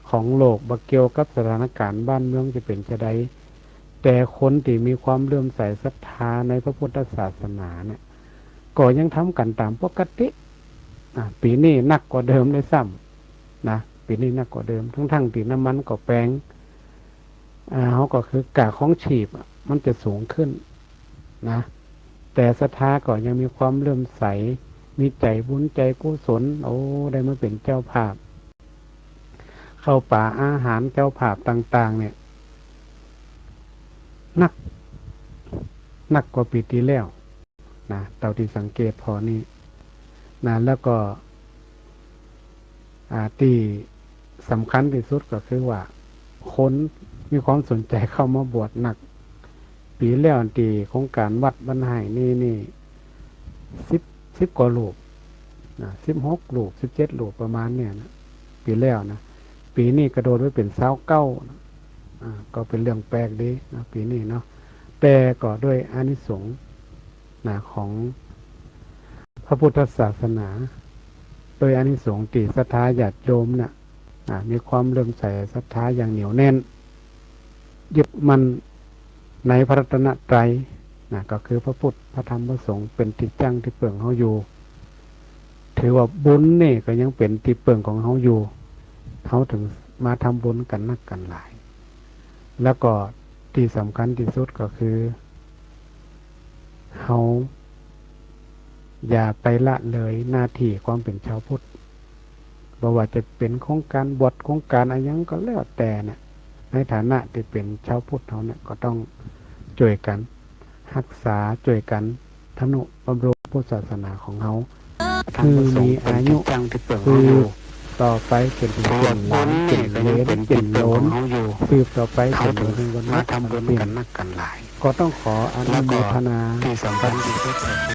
ของโลก บ่เกี่ยวกับสถานก๋ารณ์บ้านเมืองจะเป๋นจาใด แต่คนตี้มีความเลื่อมใสศรัทธาในพระพุทธศาสนาเนี่ย ก็ยังทำกั๋นต๋ามปกติ อ่ะ ปี๋นี้นักกว่าเดิมด้วยซ้ำนะ ปี๋นี้นักกว่าเดิม ทั้งๆ ตี้น้ำมันก็แปง อ่า เฮาก็คือก๋าครองชีพอะ มันจะสูงขึ้นนะ แต่ศรัทธาก็ยังมีความเลื่อมใส มีใจ๋บุญใจ๋กุศล โอ้ ได้มาเป๋นเจ้าภาพ ข้าวป๋าอาหารเจ้าภาพต่างๆ เนี่ย นัก นักกว่าปี๋ตี้แล้ว นะ เต้าตี้สังเกตผ่อนี้นะ แล้วก็ อ่า ตี้สำคัญตี้สุดก็คือว่า คนมีความสนใจ๋เข้ามาบวชนัก ปี๋แล้วตี้โครงก๋านวัดบ้านไฮ่นี่ นี่ สิบ สิบกว่ารูปนะ สิบหกรูป สิบเจ็ดรูปประมาณเนี่ยนะ ปี๋แล้วนะ ปี๋นี้กระโดดไปเป๋นซาวเก้านะ อ่า ก็เป๋นเรื่องแปลกดีนะ ปี๋นี้เนาะ แต่ก็ด้วยอานิสงส์ นะ ของพระพุทธศาสนา โดยอานิสงส์ตี้ศรัทธาญาติโยมน่ะ นะ มีความเลื่อมใสศรัทธาอย่างเหนียวแน่น ยึดมั่นในพระรัตนตรัย นะ ก็คือพระพุทธ พระธรรม พระสงฆ์ เป๋นตี้จั้งตี้เปิ่งเฮาอยู่ ถือว่าบุญนี่ก็ยังเป๋นตี้เปิ่งของเฮาอยู่ เฮาถึงมาทำบุญกั๋นนักกั๋นหลาย แล้วก็ตี้สำคัญตี้สุดก็คือ เฮา อย่าไปละเลยหน้าตี้ความเป๋นจาวพุทธ บ่ว่าจะเป๋นโครงก๋านบวช โครงก๋านอะหยังก็แล้วแต่เนี่ย ในฐานะตี้เป๋นจาวพุทธเฮาเนี่ย ก็ต้องจ้วยกั๋นฮักษา จ้วยกั๋นทำนุบำรุงพุทธศาสนาของเฮา หื้อมีอายุสืบต่อไปจ๋นเถิงจ๋นหลานจ๋นเหลนจ๋นโหลน สืบต่อไปจ๋นเถิงวันนับวันเตียน ก็ต้องขออนุโมทนา